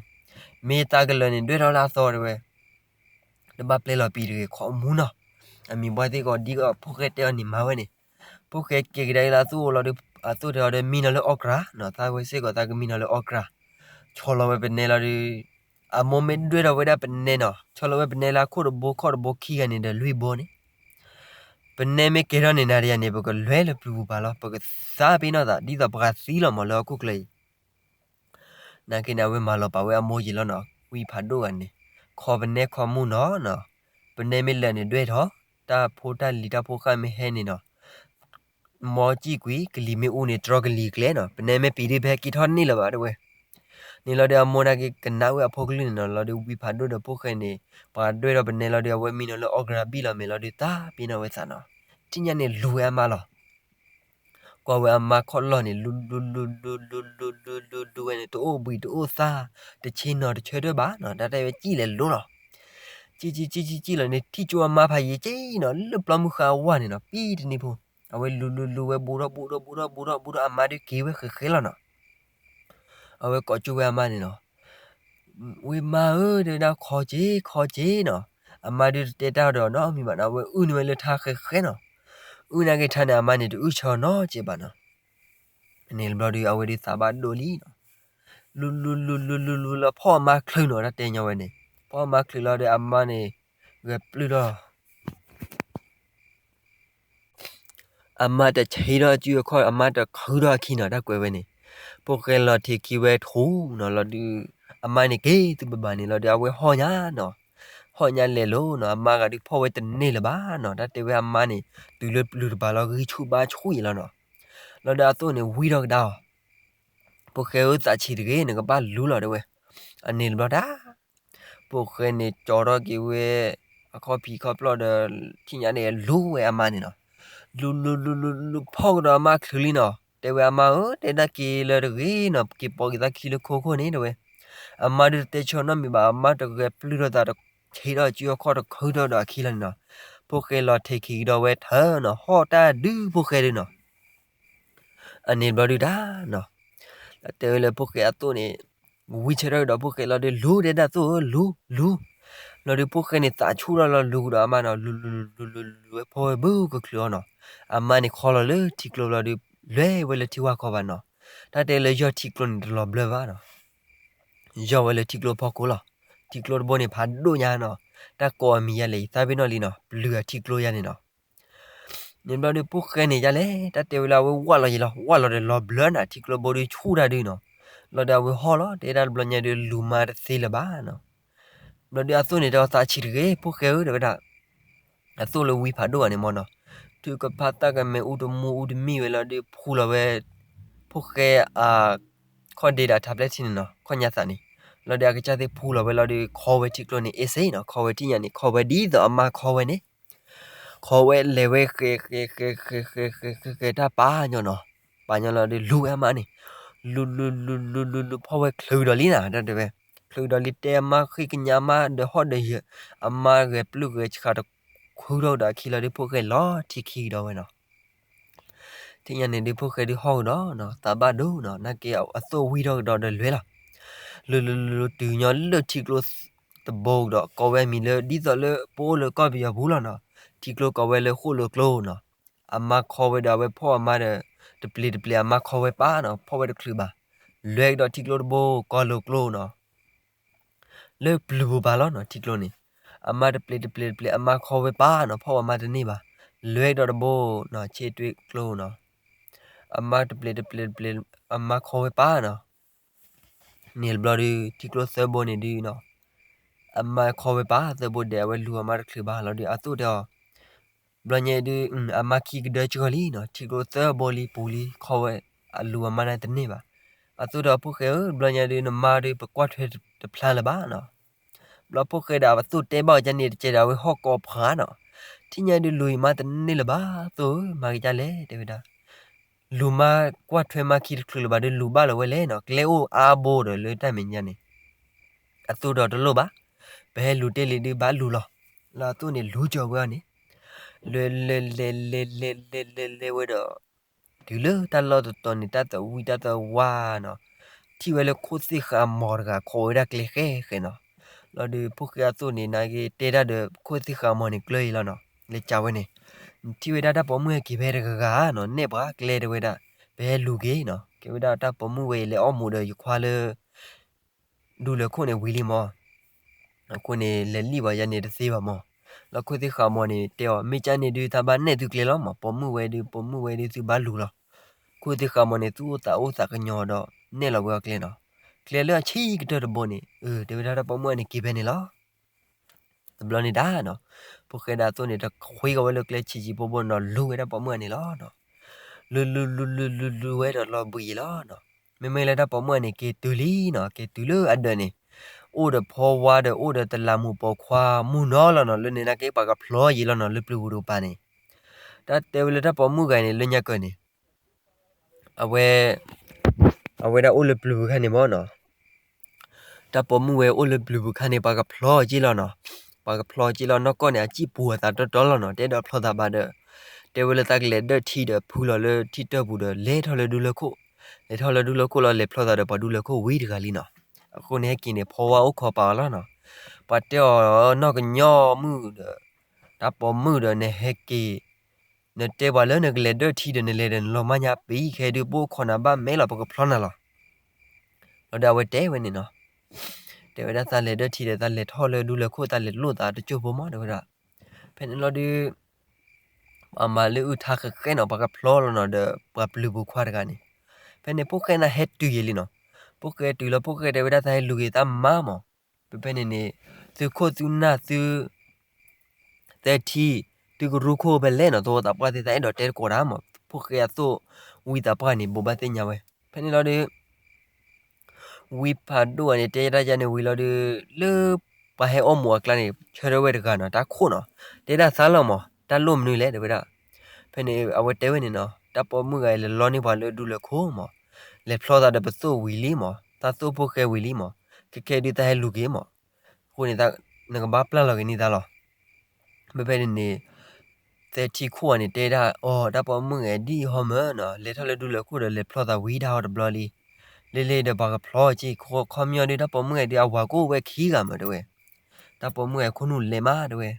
မ့ၢ်သးကလၢာ်န့ၣ် ဒွဲၣ်ထီၣ်လၢအသီတဲဝဲ တဘၣ်ပျဲလီၤပံာ်တဂ့ၤ ခိးမူနီၤ, အမံၤပှၢ်သ့ၣ်ကီးဒ်ကီးဖိၣ်ဃဲတဲအီၤန့ၣ်မၤဝဲန့ၣ်, ဖိၣ်ဃဲက့ၤကဒါအံၤလၢအသူၣ်အိၣ်လီၤဒုး အသိၣ်တဲအီၤဒီးမံနီၤလၢအီၣ်ကြၢးနီၤ သးဝဲစ့ၢ်ကီးသးကမံနီၤလၢအီၣ်ကြၢး, ဆီလီၤဝဲပနဲလီၤဒုး, အမိၢ်မ့ၢ်ဒွဲၣ်ထီၣ်ဝဲဒၣ်ပနဲနီၤ ဆီလီၤဝဲပနဲလၢအခိၣ်တဘိခီၣ်တဘိခံဂၤန့ၣ်ဒီးလွံၢ်ဘိန့ၣ်, ပနဲမ့ၢ်ကဲထီၣ်န့ၣ်နၤဒီးယၤန့ၣ် ပကလွဲလၢပျုၤပူၤပၤလီၤ ပကသးပ့ၤနီၣ်သး ဒ်သိးပှၤသံလီၤမးလၢဟီၣ်ခိၣ်ချၢအံၤ နာ်က့န့ၣ်အဝဲမၤလီၤပာ်ဝဲအမိၢ်ယံာ်လီၤနီၤ ဝံဖးဒိၣ်ဂၤန့ၣ်, ခိးပနဲခိးမူနီၤ, ပနဲမ့ၢ်လၢာ်န့ၣ်ဒွဲၣ်ထီၣ်, တၢ်ဖိတၢ်လံၤတၢ်ဖိဃၢ်မ့ၢ်ဟဲန့ၣ်နီၤ, မီကံၣ်ကွံာ် ကလံၤမ့ၢ်အူန့ၣ် တြီကလံၤကျဲနီၤ ပနဲမ့ၢ်ပံာ်ဒုး ပဟဲက့ၤထီၣ်န့ၢ်လၢၤဘၣ်တဲဝဲ, န့ၣ်လီၤဒီးအမိၢ်န့ၣ်က့ၤကနၣ်ဝဲအဖိကလုၢ်န့ၣ်နီၤ လီၤဒီးဝံဖးဒိၣ်ဒီးဖိၣ်ဃဲန့ၣ် ပှၤဒွဲၣ်ထီၣ်ပနဲလီၤဒီး အဝဲမံနီၤလၢအီၣ်ကရၤဘံၣ်လီၤ မ့ၢ်လီၤဒီးသးပ့ၤနီၣ်ဝဲသးနီၤ, ထံၣ်ညါန့ၣ်လူၤဝဲအမါလီၤ. ကွၢ်ဝဲအမါခီၣ်လီၢ်န့ၣ် လူၤလူၤလူၤလူၤလူၤလူၤလူၤလူၤလူၤဝဲန့ၣ် တအိၣ်ဘှံးတအိၣ်သါ, တဆ့ၣ်နီၤတဆၢထၢၣ်ဘၣ်နီၤ, တၢ်တဲဝဲစံၣ်လဲၤလိၤလီၤ. စံၣ်စံၣ်စံၣ်စံၣ်စံၣ်လီၤန့ၣ် ထံၣ်ကၠိအမါဖးယံၤက့နီၤ လၢပျီမုၢ်ဃၢ်အဝါန့ၣ်နီၤ ပံတနံၤဖိ, အဝဲလူၤလူၤလူၤဝဲဘူးထီၣ်ဘူးထီၣ်ဘူးထီၣ်ဘူးထီၣ်ဘူးထီၣ် အမါဒုးက့ၤဝဲဃဲးဃဲးလီၤနီၤ. အဝဲကိးကၠိဝဲအမါန့ၣ်နီၤ ဝံမါဧၢ တဲဝဲဒၣ်ခီက့ၤ ခီက့ၤနီၤ, အမါဒုးတတဲတၢ်ဒီးနီတမံၤဘၣ်နီၤ အဝဲအုၣ်န့ၢ်ဝဲလၢထါဃဲးဃဲးနီၤ, အုၣ်နာ်က့ၤထါန့ၣ် အမါန့ၣ်တအုၣ်ဆၢနီတစဲးဘၣ်နီၤ, န့ၣ်တဘျီဒုး အဝဲဒုးသးဘၣ်ဒိၣ်လံနီၤ, လူၤလူၤလူၤလူၤလူၤလူၤလီၤ ဖီၣ်အမါချုးနီၤ တၢ်တဲညီဝဲန့ၣ်, ဖီၣ်အမါချုးလီၤဒီးအမါန့ၣ် ဂဲၤပျုၢ်ထီၣ် အမါတဆံးထီၣ်အစုအခီၣ် အမါတခုထီၣ်အခံနီၤ တၢ်ကွဲးဝဲန့ၣ်, ဖိၣ်ဃဲလီၤထံးခံဝဲထူနီၤ လီၤဒုး အမါန့ၣ်က့ၤသုဘၣ်ဘၣ်န့ၣ် လီၤဒုး အဝဲဟီၣ်ညါနီၤ, ဟီၣ်ညါလဲၤလိၤနီၤ အမါဂၤဒုးဖီၣ်ဝဲတန့ၢ်လၢၤဘၣ်နီၤ တၢ်တဲဝဲအမါန့ၣ် တုၤလၢပျုၤတပၤလီၤ ဂံၢ်ဆူၣ်ဘါဆူၣ်အံၤလီၤနီၤ, လီၤဒုးအသိၣ်န့ၣ်ဝံထီၣ်ကဒါအီၤ, ဖိၣ်ဃဲဧၢ သးဆံးတဂ့ၤ နကဘၣ်လူၤလီၤတဲဝဲ, အန့ၣ်တဘျီတၢ် ဖိၣ်ဃဲန့ၣ်ကၠီထီၣ်က့ၤဝဲ အခီၣ်ဖံးခီၣ်ဖျီၣ်ဒီး ထံၣ်ညါန့ၣ်လူၤဝဲအမါန့ၣ်နီၤ, လူၤလူၤလူၤလူၤလူၤဖီၣ်ကဒီးအမါချုးလံနီၤ တဲဝဲအမါဧၢ တဲဒၣ်က့ၤလၢတဂ့ၤနီၤ က့ၤပိာ်က့ၤသးခံလၢခိခိၣ်န့ၣ်တဲဝဲ, အမါဒုးတတဲဆၢနီတမံၤဘၣ် အမါတဂဲၤပျုၢ်ထီၣ်သးတဆံးထီၣ်စုအခီၣ်တခုထီၣ်ဒီးအခံလီၤန့ၣ်နီၤ, ဖိၣ်ဃဲလီၤထံးခံကဒီးဝဲထၢနီၤ ဟီၣ်တၢ်ဒုးဖိၣ်ဃဲဒုးနီၤ အန့ၣ်တဘျီဒုးတၢ်နီၤ, တဲဝဲလၢဖိၣ်ဃဲအသိၣ်န့ၣ် ဝံဆၢထီၣ်ကဒီးဖိၣ်ဃဲလီၤဒုး လူၤတဲဒၣ်သိၣ်ဧၢ လူၤ လူၤ, လီၤဒုးဖိၣ်ဃဲန့ၣ်သးဆူၣ်ထီၣ်လီၤလူၤကဒီးအမါနီၤ လူၤလူၤလူၤလူၤလူၤလူၤဝဲဖီၣ်ဝဲဘုကချုးအီၤနီၤ, အမါန့ၣ်ခီလီၤလၢထံကျိလီၤဒုး လဲၤဝဲလၢထံဝၢ်ခီဘၣ်နီၤ, တၢ်တဲလၢယီၢ်ထံကျိန့ၣ်တလီၤဘျၢဘၣ်နီၤ ယီၢ်ဝဲလၢထံကျိဖီခိၣ်လီၤ, ထံကျိတဘိန့ၣ်ဖးဒိၣ်ညါနီၤ, တၢ်ကိးအမံၤယါလဲၣ် ယသးပ့ၤနီၣ်လံနီၤ ပျုၤအထံကျိယါန့ၣ်နီၤ, န့ၣ်ဘျီဒုးဖိၣ်ဃဲန့ၣ်ယါလဲၣ် တၢ်တဲဝဲလၢအဝဲဝၢ်လီၤယံၤလီၤ ဝၢ်လီၤဒီးလီၤဘျၢနၤ ထံကျိဘိဒုးဆူၣ်တၢ်ဒုးနီၤ, လီၤဒီးအဝဲဟီၣ်လီၤ တဲဒၣ်တဘျီညါဒုးလူၤမါတသ့လၢၤဘၣ်နီၤ, ဘျီဒုးအသိၣ်န့ၣ်တဲအီၤသးဆံးတဂ့ၤ ဖိၣ်ဃဲဧၢ တဲဝဲဒၣ် အသိၣ်လၢဝံဖးဒိၣ်ဘၣ်န့ၣ်မ့ၢ်နီၤ, ထုကဖၣ်သၣ်ကမဲာ်အူတမူအူတမံၢ်ဝဲလီၤဒုးဖှူလီၤဝဲ ဖိၣ်ဃဲအ ခီၣ်ဒ့ဒီးထးဖျဲၣ်ထံန့ၣ်နီၤ ခီၣ်ညါသးန့ၣ်, လီၤဒုးအကစၢ်သ့ၣ်ဖှူလီၤဝဲလီၤဒုး ခီဝဲထံကျိန့ၣ် အ့ၣ်စ့နီၤ ခီဝဲထံၣ်ညါန့ၣ် ခီဝဲဒ်သိးအမါခီဝဲန့ၣ်, ခီဝဲလဲၤဝဲဃဲၤဃဲၤဃဲၤဃဲၤဃဲၤဃဲၤဃဲၤဃဲၤဃဲၤ တၢ်ပာ်ညီနီၤ, ပာ်ညီလီၤဒုးလူၤဝဲအမါန့ၣ်, လူၤလူၤလူၤလူၤလူၤလူၤဖီၣ်ဝဲချုးဒီးလံနၤ တၢ်တဲဝဲ, ချုးဒီးလံတဲအမါဃ့ကညးမါဒီးဟီၣ်ဒီးယၢၤ, အမါဂဲၤပျုၢ်ဂဲၤဆှးတခုထီၣ်ကဒီးအခံလီၤဒုးဖိၣ်ဃဲလီၤထံခံကဒီးဝဲနီၤ ထံၣ်ညါန့ၣ်ဒုးဖိၣ်ဃဲဒုးဟီၣ်ကဒီးနီၤ သးဘၣ်ဒိနီၤ နာ်က့အသိၣ်ဝံထီၣ်ကဒီးဒီးလဲၤလီၤ, လူၤလူၤလူၤလူၤတုၤညီလၢထံကျိတဘိကဒီး ကိးဝဲအမံၤလၢဒ်သိးလၢပအိၣ်လၢကီၢ်ပယီၤပူၤလီၤနီၤ, ထံကျိကိးဝဲလၢဃိၣ်လိာ်ကျိနီၤ, အမါခီဝဲဒီးအဝဲဖီၣ်အမါဒီး တပျ့ၤတပျ့ၤအမါခီဝဲပာ်နီၤ ဖီၣ်ဝဲတချုးဘၣ်, လဲၤကဒီးထံကျိတဘိ ကီၢ်လိာ်ကျိနီၤ လၢပျုၤပူၤဘၣ်လီၤနီၤ ထံကျိန့ၣ်, အမါတပျ့ၤတပျ့ၤတပျ့ၤ အမါခီဝဲပာ်နီၤ ဖီၣ်ဝဲအမါတန့ၢ်ဘၣ်, လဲၤကဒီးတဘိနီၤ ဆ့တွ့ကျိနီၤ, အမါတပျ့ၤတပျ့ၤတပျ့ၤ အမါခီဝဲပာ်နီၤ, န့ၣ်တဘျီဒုး ထံကျိသၢဘိန့ၣ်ဒုးနီၤ, အမါခီဝဲပာ်သၢဘိဒဲး အဝဲလူၤအမါတချုးဘၣ်လီၤဒုး အသိၣ်တဲအီၤ ဘျီညါဒုး အမါခံကဒၢကၢလံနီၤ ထံကျိသၢဘိလံပူၤလံ ခီဝဲ အလူၤအမါန့ၣ်တန့ၢ်ဘၣ်, အသိၣ်တဲအီၤဖိၣ်ဃဲဧၢ ဘျီညါဒုး နမါဒုးပကွၢ်ထွဲတဖျါလၢၤဘၣ်နီၤ, ဘျီဖိၣ်ဃဲဒီးအသိၣ်တဲဘၣ်အီၤကန့ၣ်တကဲဒီး အဝဲဟီၣ်ကိးဖးနီၤ, ထံၣ်ညါဒုးလူၤယမါတန့ၢ်လၢၤဘၣ် သိၣ်ဧၢ မၤက့ၤဒ်လဲၣ် တဲဝဲဒၣ် လူၤမါကွၢ်ထွဲမါခံတချုးလၢၤဘၣ်ဒီးလူၤဘၣ်လၢၤဝဲလဲၣ်နီၤ ကျဲအိၣ်အါဘိဒီးလၢတၢ်မဲာ်ညါန့ၣ်, အသိၣ်ဒီးတလိၣ်ဘၣ်, ပဟဲလူၤတ့ၢ်လံဒုးဘၣ်လူၤလီၤ, လၢအသိၣ်န့ၣ်လူၤကၢၤဝဲအီၤန့ၣ်, လဲၤလဲၤလဲၤလဲၤလဲၤလဲၤလဲၤလဲၤဝဲဒီး, တုၤလၢတၢ်လီၢ်တတီၤန့ၣ် တၢ်သဝံတၢ်သဝါနီၤ, ထံၣ်ဝဲလၢခိၣ်သ့ၣ်ဃာ်မီၤတဂၤ ခိးဝဲဒၣ်ကျဲဃဲဃဲနီၤ, လီၤဒုးဖိၣ်ဃဲအသိၣ်န့ၣ် နာ်က့တဲတၢ်ဒီးခိၣ်သ့ၣ်ဃာ်မီၤန့ၣ်ကျၢၤအံၤလီၤနီၤ, လဲၤစံးဝဲန့ၣ်, ထံၣ်ဝဲဒၣ်တၢ်ပိာ်မုၣ်ဟဲက့ၤဖဲတဂၤဂၤနီၤ နဲၣ်ပှၤကျဲတဲဝဲဒၣ်, ပဟဲလူၤက့ၤနီၤ ကဲဝဲဒၣ်တၢ်ပိာ်မုၣ်ဝဲအံၤလဲၤအီၣ်မူးဒီးယခွါလၢ ဒူလၢခိၣ်န့ၣ်ဝံၤလံမး, အဃိန့ၣ် လဲၤလံၣ်ဘၣ်ယၤန့ၣ်တသ့ဘၣ်မး, လီၤခိၣ်သ့ၣ်ဃာ်မီၤန့ၣ် တဲအီၤ မ့ၢ်ကၢ်န့ၣ်ဒုး တၢ်ဘၣ်နဲၣ်သုကျဲလီၤမး, ပိာ်မုၣ်ဝဲဒုး ပိာ်မုၣ်ဝဲဒုးသုဘၣ်လူၤလီၤ, ခိၣ်သ့ၣ်ဃာ်မီၤန့ၣ် သူၣ်အိၣ်သးအိၣ်သးကညီၤဒီး နဲၣ်လီၤဝဲအီၤကျဲနီၤ, ကျဲလၢအဆံးကတၢၢ်တဘိန့ၣ်, အၢ တဲဝဲဒၣ်တၢ်ပိာ်မုၣ်အန့ၣ်က့ၤဖဲန့ၣ်လီၤ. တဘျီန့ၣ်တၢ်နီၤ, ဖိၣ်ဃဲဒီးအသိၣ်န့ၣ် တခွ့ကီဝဲလၢကျဲဆံးဆံးဖိဖိနီၤ လူၤဝဲဒၣ်ပိာ်မုၣ်အန့ၣ်လီၤနီၤ, လူၤလူၤလူၤလူၤလူၤလူၤဝဲဒီးလီၤဘှံးအံၤလီၤနီၤ, မ့မ့ၢ်လၢတၢ်ပိာ်မုၣ်ဂၤန့ၣ် က့ၤတုၤလံနီၤ, က့ၤတုၤလၢအဒၢးန့ၣ်, အိၣ်ဒီးဖီဝါဒီး အိၣ်ဒီးတလးမူးပိာ်ခွါမုၢ်နီၤလီၤနီၤ, လၢန့ၣ်နာ်က့ပှၤကဖျီယံာ်လီၤနီၤ, လၢပျုၤပူၤတကပၤန့ၣ်, တၢ်တဲဝဲလၢတၢ်ပိာ်မုၣ်ဂၤန့ၣ် လၢညါကၢၤန့ၣ်, အဝဲ, အဝဲဒၣ်အိၣ်လၢပျုၤပူၤခါန့ၣ်မ့ၢ်နီၤ, တၢ်ပိာ်မုၣ်ဝဲအိၣ်လၢပျုၤပူၤခါန့ၣ် ပှၤကဖျီက့ၤလီၤနီၤ, ပှၤကဖျီက့ၤလီၤနီၢ်ကီၢ်န့ၣ် အစံၣ်ပူၤအသးတီတီလီၤနီၤ, တဲဒီးဖျီသးဘၣ်ဒီး, တဲဝဲလၢသးကလဲၤဒၢၣ်ထံဒီးဖုလီၤလၢထံတၢၢ်ပူၤဒီး လဲၤထီၣ်လၢဒူလၢၢ်ခိၣ်, လဲၤထီၣ်လၢဒူလၢၢ်ခိၣ်လီၤ လဲၤဖျီသးဒီးပှၤဒူလၢၢ်ခိၣ်ဝံၤတဂၤလံနီၤ, အဃိန့ၣ်ဟဲက့ၤန့ၣ် ဖီဝါအိၣ်ခိးပာ်အီၤလီၤနီၤ, ပှၤတဲအီၤနီၢ်ကညီမုၣ်ဒီး, တၢ်ပိာ်မုၣ်ဒီးနဟဲက့ၤ နတဲပှၤလၢနကလဲၤဒၢၣ်ထံဒီးနလဲၤဒီးနလီၤမၢ်ညါပံၤ ခဲဒုးပအိၣ်ခိးနၤဘၣ်မဲာ်လီၤ ပကဖျီနၤလီၤ, လီၤဒီးအဝဲတဲဝဲန့ၣ်နီၤ, တဲဝဲဒၣ်သးလဲၤဒၢၣ်ထံဒီး သးလဲၤထီၣ်လၢဒူလၢၢ်ခိၣ် သးလဲၤလိာ်သးတစိၢ်ဖိမး တဲဝဲဒၣ်, ဖဲန့ၣ်လီၤဒုး ပှၤမၤလၢအုၣ်ထါဃဲးဃဲးနီၤ ပှၤကဖျီလီၤနီၤဒီး ပှၤပျုၤပူၤခွါတဂၤန့ၣ်, ဖဲန့ၣ်ဖိၣ်ဃဲန့ၣ်ဟဲတုၤယံာ်လံနီၤ, ဖိၣ်ဃဲတုၤလီၤ ဖိၣ်ဃဲတဲဝဲဒၣ်သးဟဲလူၤက့ၤသးမါမး, ဖဲဖဲန့ၣ်န့ၣ်, သုခိၣ်သုနၢ်သု သဲထံ, သုကရူၢ်ခိၣ်ဖဲလဲၣ်နီၤ သိသးပှၢ်သ့ၣ်သးအဲၣ်ဒိးတဲတကိးတၢ်မး, ဖိၣ်ဃဲအသိၣ်ဝံသးပှၢ်န့ၣ် ဘိးဘၣ်သ့ၣ်ညါဝဲ, ဖဲန့ၣ်လီၤဒီး ဝံဖးဒိၣ်ဂၤန့ၣ် တဲဒၣ်ယၤန့ၣ်ဝံၤလီၤဒီး, လၢပှၤဟဲအီၣ်မူးအကျါန့ၣ် ဆၢထၢၣ်ဝဲတဂၤနီၤ တၢ်ခိၣ်နီၤ, တဲဒၣ်သးလီၤမး တၢ်လိၣ်မနုၤလဲၣ် တဲဝဲဒၣ်, ဖဲန့ၣ်အဝဲတဲဝဲန့ၣ်နီၤ တၢ်ပိာ်မုၣ်ဂၤအံၤလဲၤလီန့ၢ်ပှၤလၢဒူလၢၢ်ခိၣ်မး, လဲၤဖျီသးဒီးပသိၣ်ဝံၤလံမး တၢ်သိၣ်ဖိၣ်ဃဲဝံၤလံမး, ခဲခဲဒုးတၢ်ဟဲလူၤက့ၤမး, အဃိန့ၣ် နကဘၣ်ပျၢ်လီၤက့ၤန့ၢ်သးလီၤ ဖဲဖဲန့ၣ်န့ၣ်, သဲထံခိၣ်ဂၤန့ၣ် တဲဒၣ်အီၤ တၢ်ပိာ်မုၣ်ဂၤဒ်အံၤဟီမၢ်နီၤ လဲၤထီၣ်လၢဒူလၢၢ်ခိၣ်ဒီးလဲၤဖျီသးဝံၤတၢ်ဟီတဘျီလံ, လ့လ့ဒီးပှၤကဖျီက့ၤ ခီပညီဒုးတၢ်ပိာ်မုၣ်ဂၤဒုးအဝၤကအိၣ်ဝဲခံဂၤမးတဲဝဲ, တၢ်ပိာ်မုၣ်ဂၤခိၣ်နူာ်လဲၤမးတဲဝဲ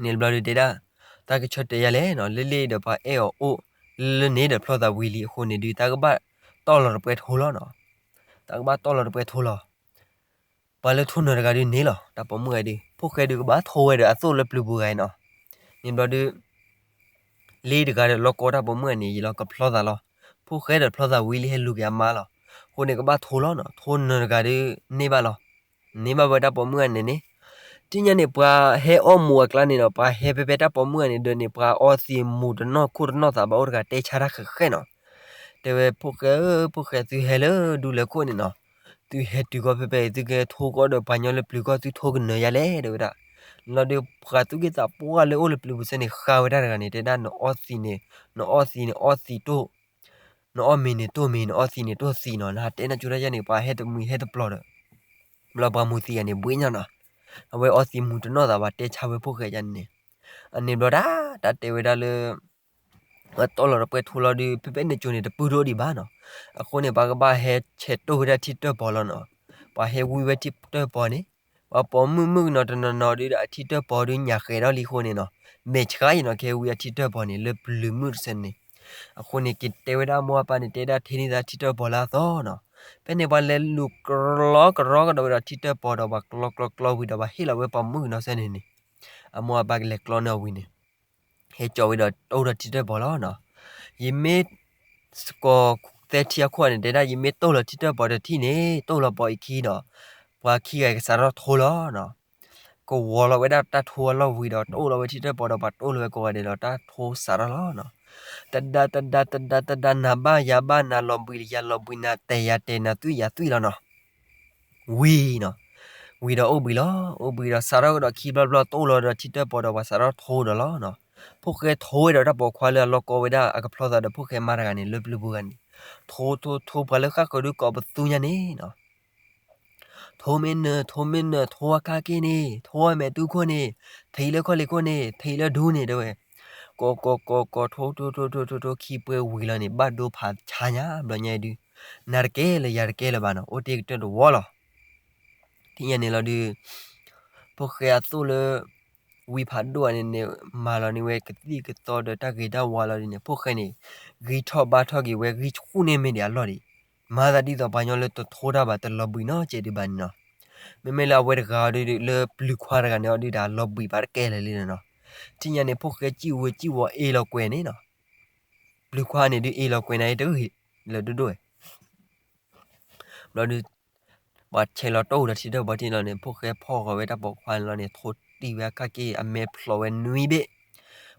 န့ၣ်တဘျီဒုးတဲဒၣ်, တၢ်ကဆၢတဲာ်ယၤလဲၣ်နီၤ လ့လ့ဒီးပှၤအဲၣ်အီၤအိၣ်လၢန့ၣ်ဒီးဖျီသးဝံၤလံအဃိန့ၣ်ဒုး တၢ်ကဘၣ်တီၢ်လီၤတပှဲထိလီၤနီၤ, တၢ်ကဘၣ်တီၢ်လီၤတပှဲထိလီၤ ပှၤလၢထိနၢၤတဂၤဒုးန့ၣ်လီၤ တၢ်ပိာ်မုၣ်ဂၤဒုး ဖိၣ်ဃဲဒုးကဘၣ်ထိဝဲဒီးအသိၣ်လၢပျုၤပူၤဂၤအံၤနီၤ, န့ၣ်ဘျီဒုး လ့တဂၤဒီးလီၢ်ကီတၢ်ပိာ်မုၣ်ဂၤန့ၣ် ယံာ်လီၤကဖျီသးလီၤ, ဖိၣ်ဃဲဒီးဖျီသးဝံၤလံဟဲလူၤက့ၤအမါလီၤ, အဃိန့ၣ်ကဘၣ်ထိလီၤနီၤ ထိနၢၤတဂၤဒုးန့ၢ်ဘၣ်လီၤ, န့ၢ်ဘၣ်ဝဲတၢ်ပိာ်မုၣ်ဂၤန့ၣ်န့ၣ်, ထံၣ်ညါန့ၣ် ပှၤဟဲအီၣ်မူးအကျါန့ၣ်ဒီး ပှၤဟဲဖဲဖဲတၢ်ပိာ်မုၣ်ဂၤန့ၣ်ဒီးန့ၣ် ပှၤအီသံးမူးတနီၢ်ခိၣ်တနီၢ်သးဘၣ်အိၣ်တဂၤတဲဆါတၢ်ဃဲးဃဲးနီၤ တဲဝဲ ဖိၣ်ဃဲဧၢ ဖိၣ်ဃဲသုဟဲလၢဒူလၢၢ်ခိၣ်န့ၣ်နီၤ, သုဟဲတုၤကီၢ်ဖဲဖဲအံၤ သုကထိကီၢ်ဒီးပှၤညီလၢပျုၤကီၢ် သုထိကနၢၤယၤလဲၣ် တဲဝဲဒၣ်, လီၤဒုးပှၤသူၣ်က့သးပှၢ်လၢအိၣ်လၢပျုၤပူၤစ့ၢ်န့ၣ် ဃါဝဲတၢ်တဂၤန့ၣ် တဲဒၣ်နအီသံးန့ၣ်, နအီသံးန့ၣ်အီသံးတိၢ်, နအီမ့ၤန့ၣ်တိၢ်မ့ၤ နအီသံးန့ၣ်တိၢ်သံးနီၤ နဟးတဲနၤကၠိတၢ်ယဲန့ၣ် ပှၤဟဲတမှံၤဟဲတပျီၤဒီး ဘျီပှၤမူးသံးဂၤန့ၣ် ဘှ့ညါနီၤ, အဝဲအီသံးမူးတနီၢ်သးဘၣ်တဲဆါဝဲဖိၣ်ဃဲယါန့ၣ်, အန့ၣ်ဘျီဒၣ် တၢ်တဲဝဲဒၣ်လၢ တီၢ်လီၤတပှဲထိလီၤဒုး ဖဲဖဲန့ၣ်ကၠိန့ၣ် တပုၢ်တအိၣ်ဒံးဘၣ်နီၤ, အဃိန့ၣ် ပှၤကဘၣ်ဟဲဆဲးတိၢ်ဝဲဒၣ်ထံတၢၢ်ပီၤလီၤနီၤ, ပှၤဟဲဝံဝဲထံတၢၢ်ပီၤန့ၣ်, ပှၤပိာ်မုၣ်မုၣ်ကနီၤတနီၤနီၤဒုးဒီးအထံတၢၢ်ပီၤဒုးညၣ်ဃဲးထီၣ်လံအဃိန့ၣ်နီၤ, မဲာ်ဆှးယံၤနီၤ ကဟဲဝံအထံတၢၢ်ပီၤန့ၣ် လၢပျုၤမုၣ်တဆၢန့ၣ်, အဃိန့ၣ် က့ၤတဲဝဲဒၣ်မိၢ်အပၢ်န့ၣ် တဲဒၣ်ထံန့ၢ်သးထံတၢၢ်ပီၤလၢအသီနီၤ, ဖဲန့ၣ်ပှၤလဲၤလူၤကရီကရီကဒီးဝဲဒီးထံတၢၢ်ပီၤဒီး ပှၤကျီကျီကျီဝံၤဒီး ပှၤဟ့ၣ်လီၤဝဲပိာ်မုၣ်ကနီၤဆၢန့ၣ်န့ၣ်, အမိၢ်အပၢ်ကလဲၤကျီန့ၢ်အီၤဝံၤန့ၣ် ဟဲကၠီဝံၤဒီးတအိၣ်ဒီးထံတၢၢ်ပီၤလီၤနီၤ, ယမ့ၢ် စကီးသဲထံအခိၣ်န့ၣ် တဲဒၣ် ယမ့ၢ်တိၢ်လီၤထံတၢၢ်ပီၤတထံၣ်န့ၣ် တိၢ်လီၤပီၤအံၤခံဒီး ပှၤခံဂၤကစးထီၣ်ထိလီၤနီၤ, ကဝီၤလီၤဝဲဒၣ်တၢ်ထိအလီၢ်ဝံၤဒီး တအိၣ်လီၤဝဲထံတၢၢ်ပီၤဒီးပှၤတိၢ်လီၤဝဲကိးဂၤဒဲးဒီး တၢ်ထိစးထီၣ်လီၤနီၤ, တဒါတဒါတဒါတဒါ နၤဘၣ်ယၤဘၣ် နၤလီၤဘှံးယၤလီၤဘှံး နၤတဲာ်ယၤတဲာ် နၤသွံၣ်ယၤသွံၣ်လီၤနီၤ ဝံၤနီၤ, ဝံၤဒီးအိၣ်ဘှံးလီၤ, အိၣ်ဘှံးဒီးစးထီၣ်ကဒီးခံဘျီဘျီ တအိၣ်လီၤဒီးထံတၢၢ်ပီၤဒီးပှၤစးထီၣ်ထိဒီးလီၤနီၤ, ဖိၣ်ဃဲထိဝဲဒီးတၢ်ပိာ်ခွါလၢအလီၢ်ကီဝဲဒၣ်အကဖျီသးဒီးဖိၣ်ဃဲမါတဂၤန့ၣ် လၢပျုၤပူၤဂၤန့ၣ်, ထိထိထိပှၤလၢဃၣ်ဃုာ်ဒုးကိးပသူညါန့ၣ်နီၤ ထိမ့ၢ်နၢၤ ထိမ့ၢ်နၢၤ ထိအခါက့ၢ်န့ၣ် ထိအမဲာ်တူၢ်ခိၣ်န့ၣ် ထံးလၢခီၣ်လ့ၢ်ခိၣ်န့ၣ် ထံးလၢဒူန့ၣ်တဲဝဲ, ကိးကိးကိးကိး ထိထိထိထိထိထိ ခံပှဲၤဝံၤလီၤန့ၣ် ဘၣ်ဒိဖးဆါညါ ဘျီညါအံၤဒုး, နၤတကဲလၢၤယၤတကဲလၢၤဘၣ်နီၤ အိၣ်တ့ၢ်ကတၢၢ်တဝီလီၤ. ထံၣ်ညါန့ၣ်လီၤဒုး ဖိၣ်ဃဲအသိၣ်လၢ ဝံဖးဒိၣ်အန့ၣ်န့ၣ် မၤလီၤန့ၢ်ဝဲကသံၣ်ကသီဒီးတၢ်ဂ့ၤတၢ်ဝါလီၤဒ်န့ၣ် ဖိၣ်ဃဲန့ၣ် ဂံၢ်ထီၣ်ဘါထီၣ်က့ၤဝဲ ဂံၢ်ဆူၣ်န့ၢ်မ့ၢ်ဒံးအလီၢ်ဒံး, မၤသးဒ်သိးပှၤညီလၢတထိတၢ်ဘၣ် တလီၤဘှံးနီတစဲးဒံးဘၣ်န့ၣ်နီၤ. မ့မ့ၢ်လၢအဝဲတဂၤအီၤဒုး လၢပျုၤခွါတဂၤန့ၣ်အီၤဒုး တၢ်လီၤဘှံးဘၣ်တကဲလၢာ်လံန့ၣ်နီၤ. ထံၣ်ညါန့ၣ် ဖိၣ်ဃဲစံၣ်ဝဲစံၣ်ဝီၤအ့ၣ်လီၤကွဲၤန့ၣ်နီၤ. ပျုၤခွါန့ၣ်ဒုးအ့ၣ်လီၤကွဲၤန့ၣ်တဂ့ၤ လၢဒိၣ်ဒိၣ်ဝဲ ဘျီဒုး ပှၤဆဲးလီၤတိၢ်ဒီးထံတၢၢ်ပီၤထံလီၤန့ၣ် ဖိၣ်ဃဲဖီၣ်ဃီၤဝဲတၢ်ပိာ်ခွါန့ၣ်လီၤန့ၣ် ထိတံၢ်ဝဲအခါက့ၢ် အမဲာ်ဖျိးဝဲနွံဘ့ၣ်,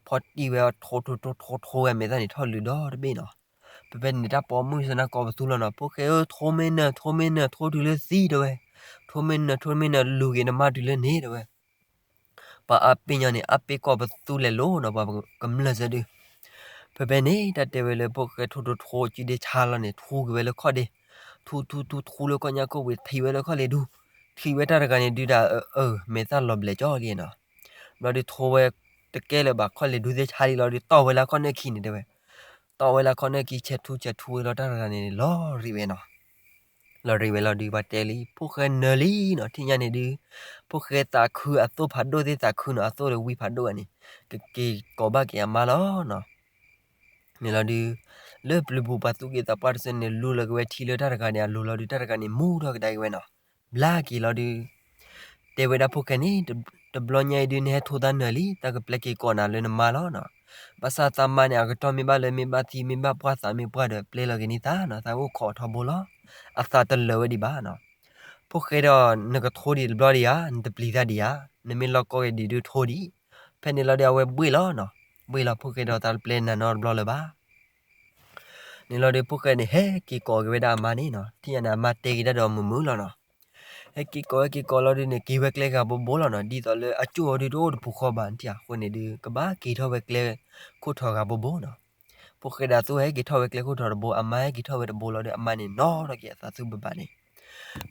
ဖီၣ်တံၢ်ဝဲထိထိထိထိထိဝဲအမဲာ်သၣ်န့ၣ်ထီၣ်လုာ်ဒီတဘ့ၣ်နီၤ. ဖဲဖဲန့ၣ် တၢ်ပိာ်မုၣ်စံးန့ၢ်ကိးပသူလီၤနီၤ, ဖိၣ်ဃဲဧၢ ထိမ့ၢ်နၢၤ ထိမ့ၢ်နၢၤ ထိတုၤလၢသံတဲဝဲ, ထိမ့ၢ်နၢၤ ထိမ့ၢ်နၢၤ လူၤက့ၤနမါတုၤလၢန့ၣ်တဲဝဲ. ပှၤအါပ့ၤညီန့ၣ် အါပ့ၤကိးပသူလဲၤလိၤနီၤ ပှၤကမျၢၢ်စၢဒုး. ဖဲဖဲန့ၣ် တၢ်တဲဝဲလၢဖိၣ်ဃဲထိထိထိ စုဒ့ဆါလီၤန့ၣ် ထူက့ၤဝဲလၢခီၣ်ဒ့, ထူထူထူထူလၢကီၢ်ညါကိၣ်ဝံၤ ထံၣ်ဝဲလၢခီၣ်လ့ၣ်ဒူ, ထံၣ်ဝဲတၢ်တဂၤန့ၣ်ဒုးဒၣ်အၢ အၢ မဲာ်သၣ်လီၤဘျဲးကၠီလံနီၤ. ဘျီဒုးထိဝဲတကဲလၢၤဘၣ် ခီၣ်လ့ၣ်ဒူသ့ၣ်ဆါလံလီၤဒုး တီၢ်ဝဲလၢခီၣ်နၢၣ်ခံန့ၣ်တဲဝဲ, တီၢ်ဝဲလၢခီၣ်နၢၣ်ခံ ဆဲးထူဆဲးထူဝဲလီၤ တၢ်တဂၤန့ၣ် လီၤရံးဝဲနီၤ. လီၤရံးဝဲလီၤဒုး ပှၤတဲလံ ဖိၣ်ဃဲနၢၤလံနီၤ, ထံၣ်ညါန့ၣ်ဒုး ဖိၣ်ဃဲသးခုအသိၣ်ဖးဒိၣ်သ့ၣ်သးခုနီၤ, အသိၣ်ဒီးဝံဖးဒိၣ်ဝဲန့ၣ် ကက့ၤကိးဘၣ်က့ၤအမါလီၤနီၤ. န့ၣ်လီၤဒုး လၢပျုၤပူၤပှၤသူၣ်က့သးပှၢ်တစဲးန့ၣ် လူလီၤက့ၤဝဲထံလၢတၢ်တဂၤန့ၣ်အလိၤလီၤဒုး တၢ်တဂၤန့ၣ် မူထီၣ်ကဒါက့ၤဝဲနီၤ, ဘျါက့ၤလီၤဒုး တဲဝဲဒၣ်ဖိၣ်ဃဲန့ၣ် တဘျီညါအံၤဒုး နဟဲထိသးနၢၤလံ တၢ်ကပျဲက့ၤကိးနၤလၢနမါလီၤနီၤ. ဘၣ်ဆၣ်သးမါန့ၣ် အကတီၢ်မ့ၢ်ဘၣ်လၢမ့ၢ်ဘၣ်သံ မ့ၢ်ဘၣ်ပှၢ်သးမ့ၢ်ပှၢ်ဒီး ပျဲလီၤက့ၤန့ၢ်သးနီၤ, သးအိၣ်ခိးထီဘိလီၤ. အသးတလၢာ်ဝဲဒံးဘၣ်နီၤ. ဖိၣ်ဃဲဒီး နကထိဒံးတဘျီဒံးဧါ, နတပျံၤသးဒံးဧါ, နမ့ၢ်လီၢ်ကီက့ၤဒံးဒုးထိဒံး. ဖဲန့ၣ်လီၤဒုး အဝဲဘှ့ၣ်လီၤနီၤ, ဘှ့ၣ်လီၤ ဖိၣ်ဃဲဒီးသးတပျဲနၤနီတဘျီလၢၤဘၣ်. န့ၣ်လီၤဒုး ဖိၣ်ဃဲန့ၣ် ဟဲက့ၤကိးက့ၤဝဲဒၣ်အမါန့ၣ်နီၤ, ထံၣ်ညါန့ၣ် အမါတဲက့ၤတၢ်ဒီးမုာ်မုာ်လီၤနီၤ. ဟဲက့ၤကိး ဟဲက့ၤကိးလီၤဒုးန့ၣ် က့ၤဝဲကျဲဂၤဘိဘိလီၤနီၤ, ဒ်သိးလၢအကၠိၣ်အီၤဒုးတအိၣ်တပူၤဃီဘၣ်နထံၣ်ဧါ, အဃိန့ၣ်ဒုး ကဘၣ်က့ၤထီၣ်ဝဲကျဲခိၣ်ထီၣ်ဂၤဘိဘိနီၤ. ဖိၣ်ဃဲဒီးအသိၣ်ဟဲက့ၤထီၣ်ဝဲကျဲခိၣ်ထီၣ်တဘိ အမါဟဲက့ၤထီၣ်ဝဲတဘိလီၤဒုး အမါန့ၣ်နီၣ်ထီၣ်က့ၤအသးသူၣ်ဘၣ်ဘၣ်န့ၣ်.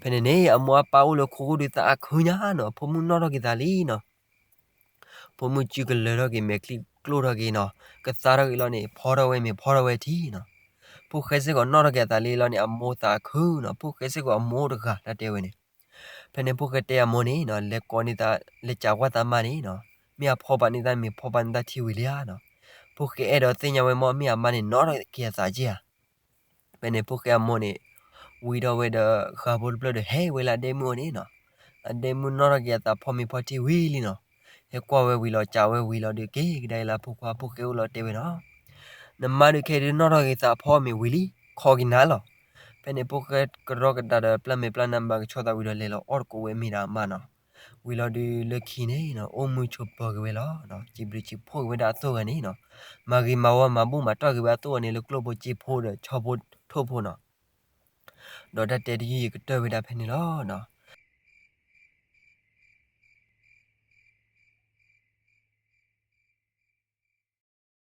ဖဲန့ၣ်န့ၣ် အမိၢ်အပၢ်အိၣ်လၢခိခိၣ်ဒုးသးအခုညါနီၤ, ဖိမုၣ်နီၣ်ထီၣ်က့ၤသးလံနီၤ. ဖိမုၣ်စုကလၢၤထီၣ်က့ၤ မဲာ်ချံကျိၣ်ထီၣ်က့ၤနီၤ, ကသါထီၣ်က့ၤလီၤန့ၣ် ဖီထီၣ်ဝဲမ့ၤ ဖီထီၣ်ဝဲထံနီၤ. ဖိၣ်ဃဲစ့ၢ်ကီးနီၣ်ထီၣ်က့ၤအသးလံလီၤန့ၣ် အမိၢ်သးခုနီၤ, ဖိၣ်ဃဲစ့ၢ်ကီးအမိၢ်အိၣ်တဂၤ တၢ်တဲဝဲန့ၣ်. ဖဲန့ၣ်ဖိၣ်ဃဲတဲအမိၢ်န့ၣ်နီၤ, လဲၤကိးန့ၢ်သး လဲၤကးကွၢ်သးမါန့ၣ်နီၤ, မ့ၢ်အဖီၣ်ပာ်န့ၢ်သးမ့ၤ ဖီၣ်ပာ်န့ၢ်သးထံဝံၤလံဧါနီၤ. ဖိၣ်ဃဲအဲၣ်ဒိးသ့ၣ်ညါဝဲမ့ၢ် မ့ၢ်အမါန့ၣ်နီၣ်ထီၣ်က့ၤအသးက့ဧါ. ဖဲန့ၣ်ဖိၣ်ဃဲအမိၢ်န့ၣ် ဝံထီၣ်ဝဲဒီး ဃၤဖိတဖျၢၣ်ဒီး ဟဲဝဲလၢအဒဲမုၣ်အိၣ်န့ၣ်နီၤ. အဒဲမုၣ်နီၣ်ထီၣ်က့ၤအသးဖီမ့ၤဖီထံဝံၤလံနီၤ. ဟဲကွၢ်ဝဲဝံၤလီၤ ကးဝဲဝံၤလီၤဒုး က့ၤကဒါအံၤလၢအဖိခွါ ဖိၣ်ဃဲအိၣ်လီၤတဲဝဲနီၤ, နမါဒုးခဲအံၤဒုးနီၣ်ထီၣ်က့ၤသးဖီမ့ၤဝံၤလံ, ခိးက့ၤနၤလီၤ. ဖဲန့ၣ်ဖိၣ်ဃဲကရီကဒါဒီး ပျၢ်မဲာ်ပျၢ်နါဘၣ်ကဆီသးဝံၤဒီး လဲၤလီၤအီၣ်တကိးဝဲမ့ၤဒီးအမါနီၤ. ဝံၤလီၤဒုးလၢခံန့ၣ်နီၤ အိၣ်မုာ်ဆိးပၢၤက့ၤဝဲလီၤ. စံးဘျုးစံးဖှိၣ်က့ၤဝဲဒၣ်အသိၣ်ဂၤန့ၣ်နီၤ, မၤဂ့ၤမၤဝါမၤဘူၣ်မၤတီၢ်က့ၤဝဲအသိၣ်ဂၤန့ၣ် လၢကျိၣ်ဖိစ့ဖိဒီးဆီဖိထိၣ်ဖိနီၤ. ဒီးတၢ်တဲတယုၢ်ယကတၢၢ်ဝဲဒၣ်ဖဲန့ၣ်လီၤ.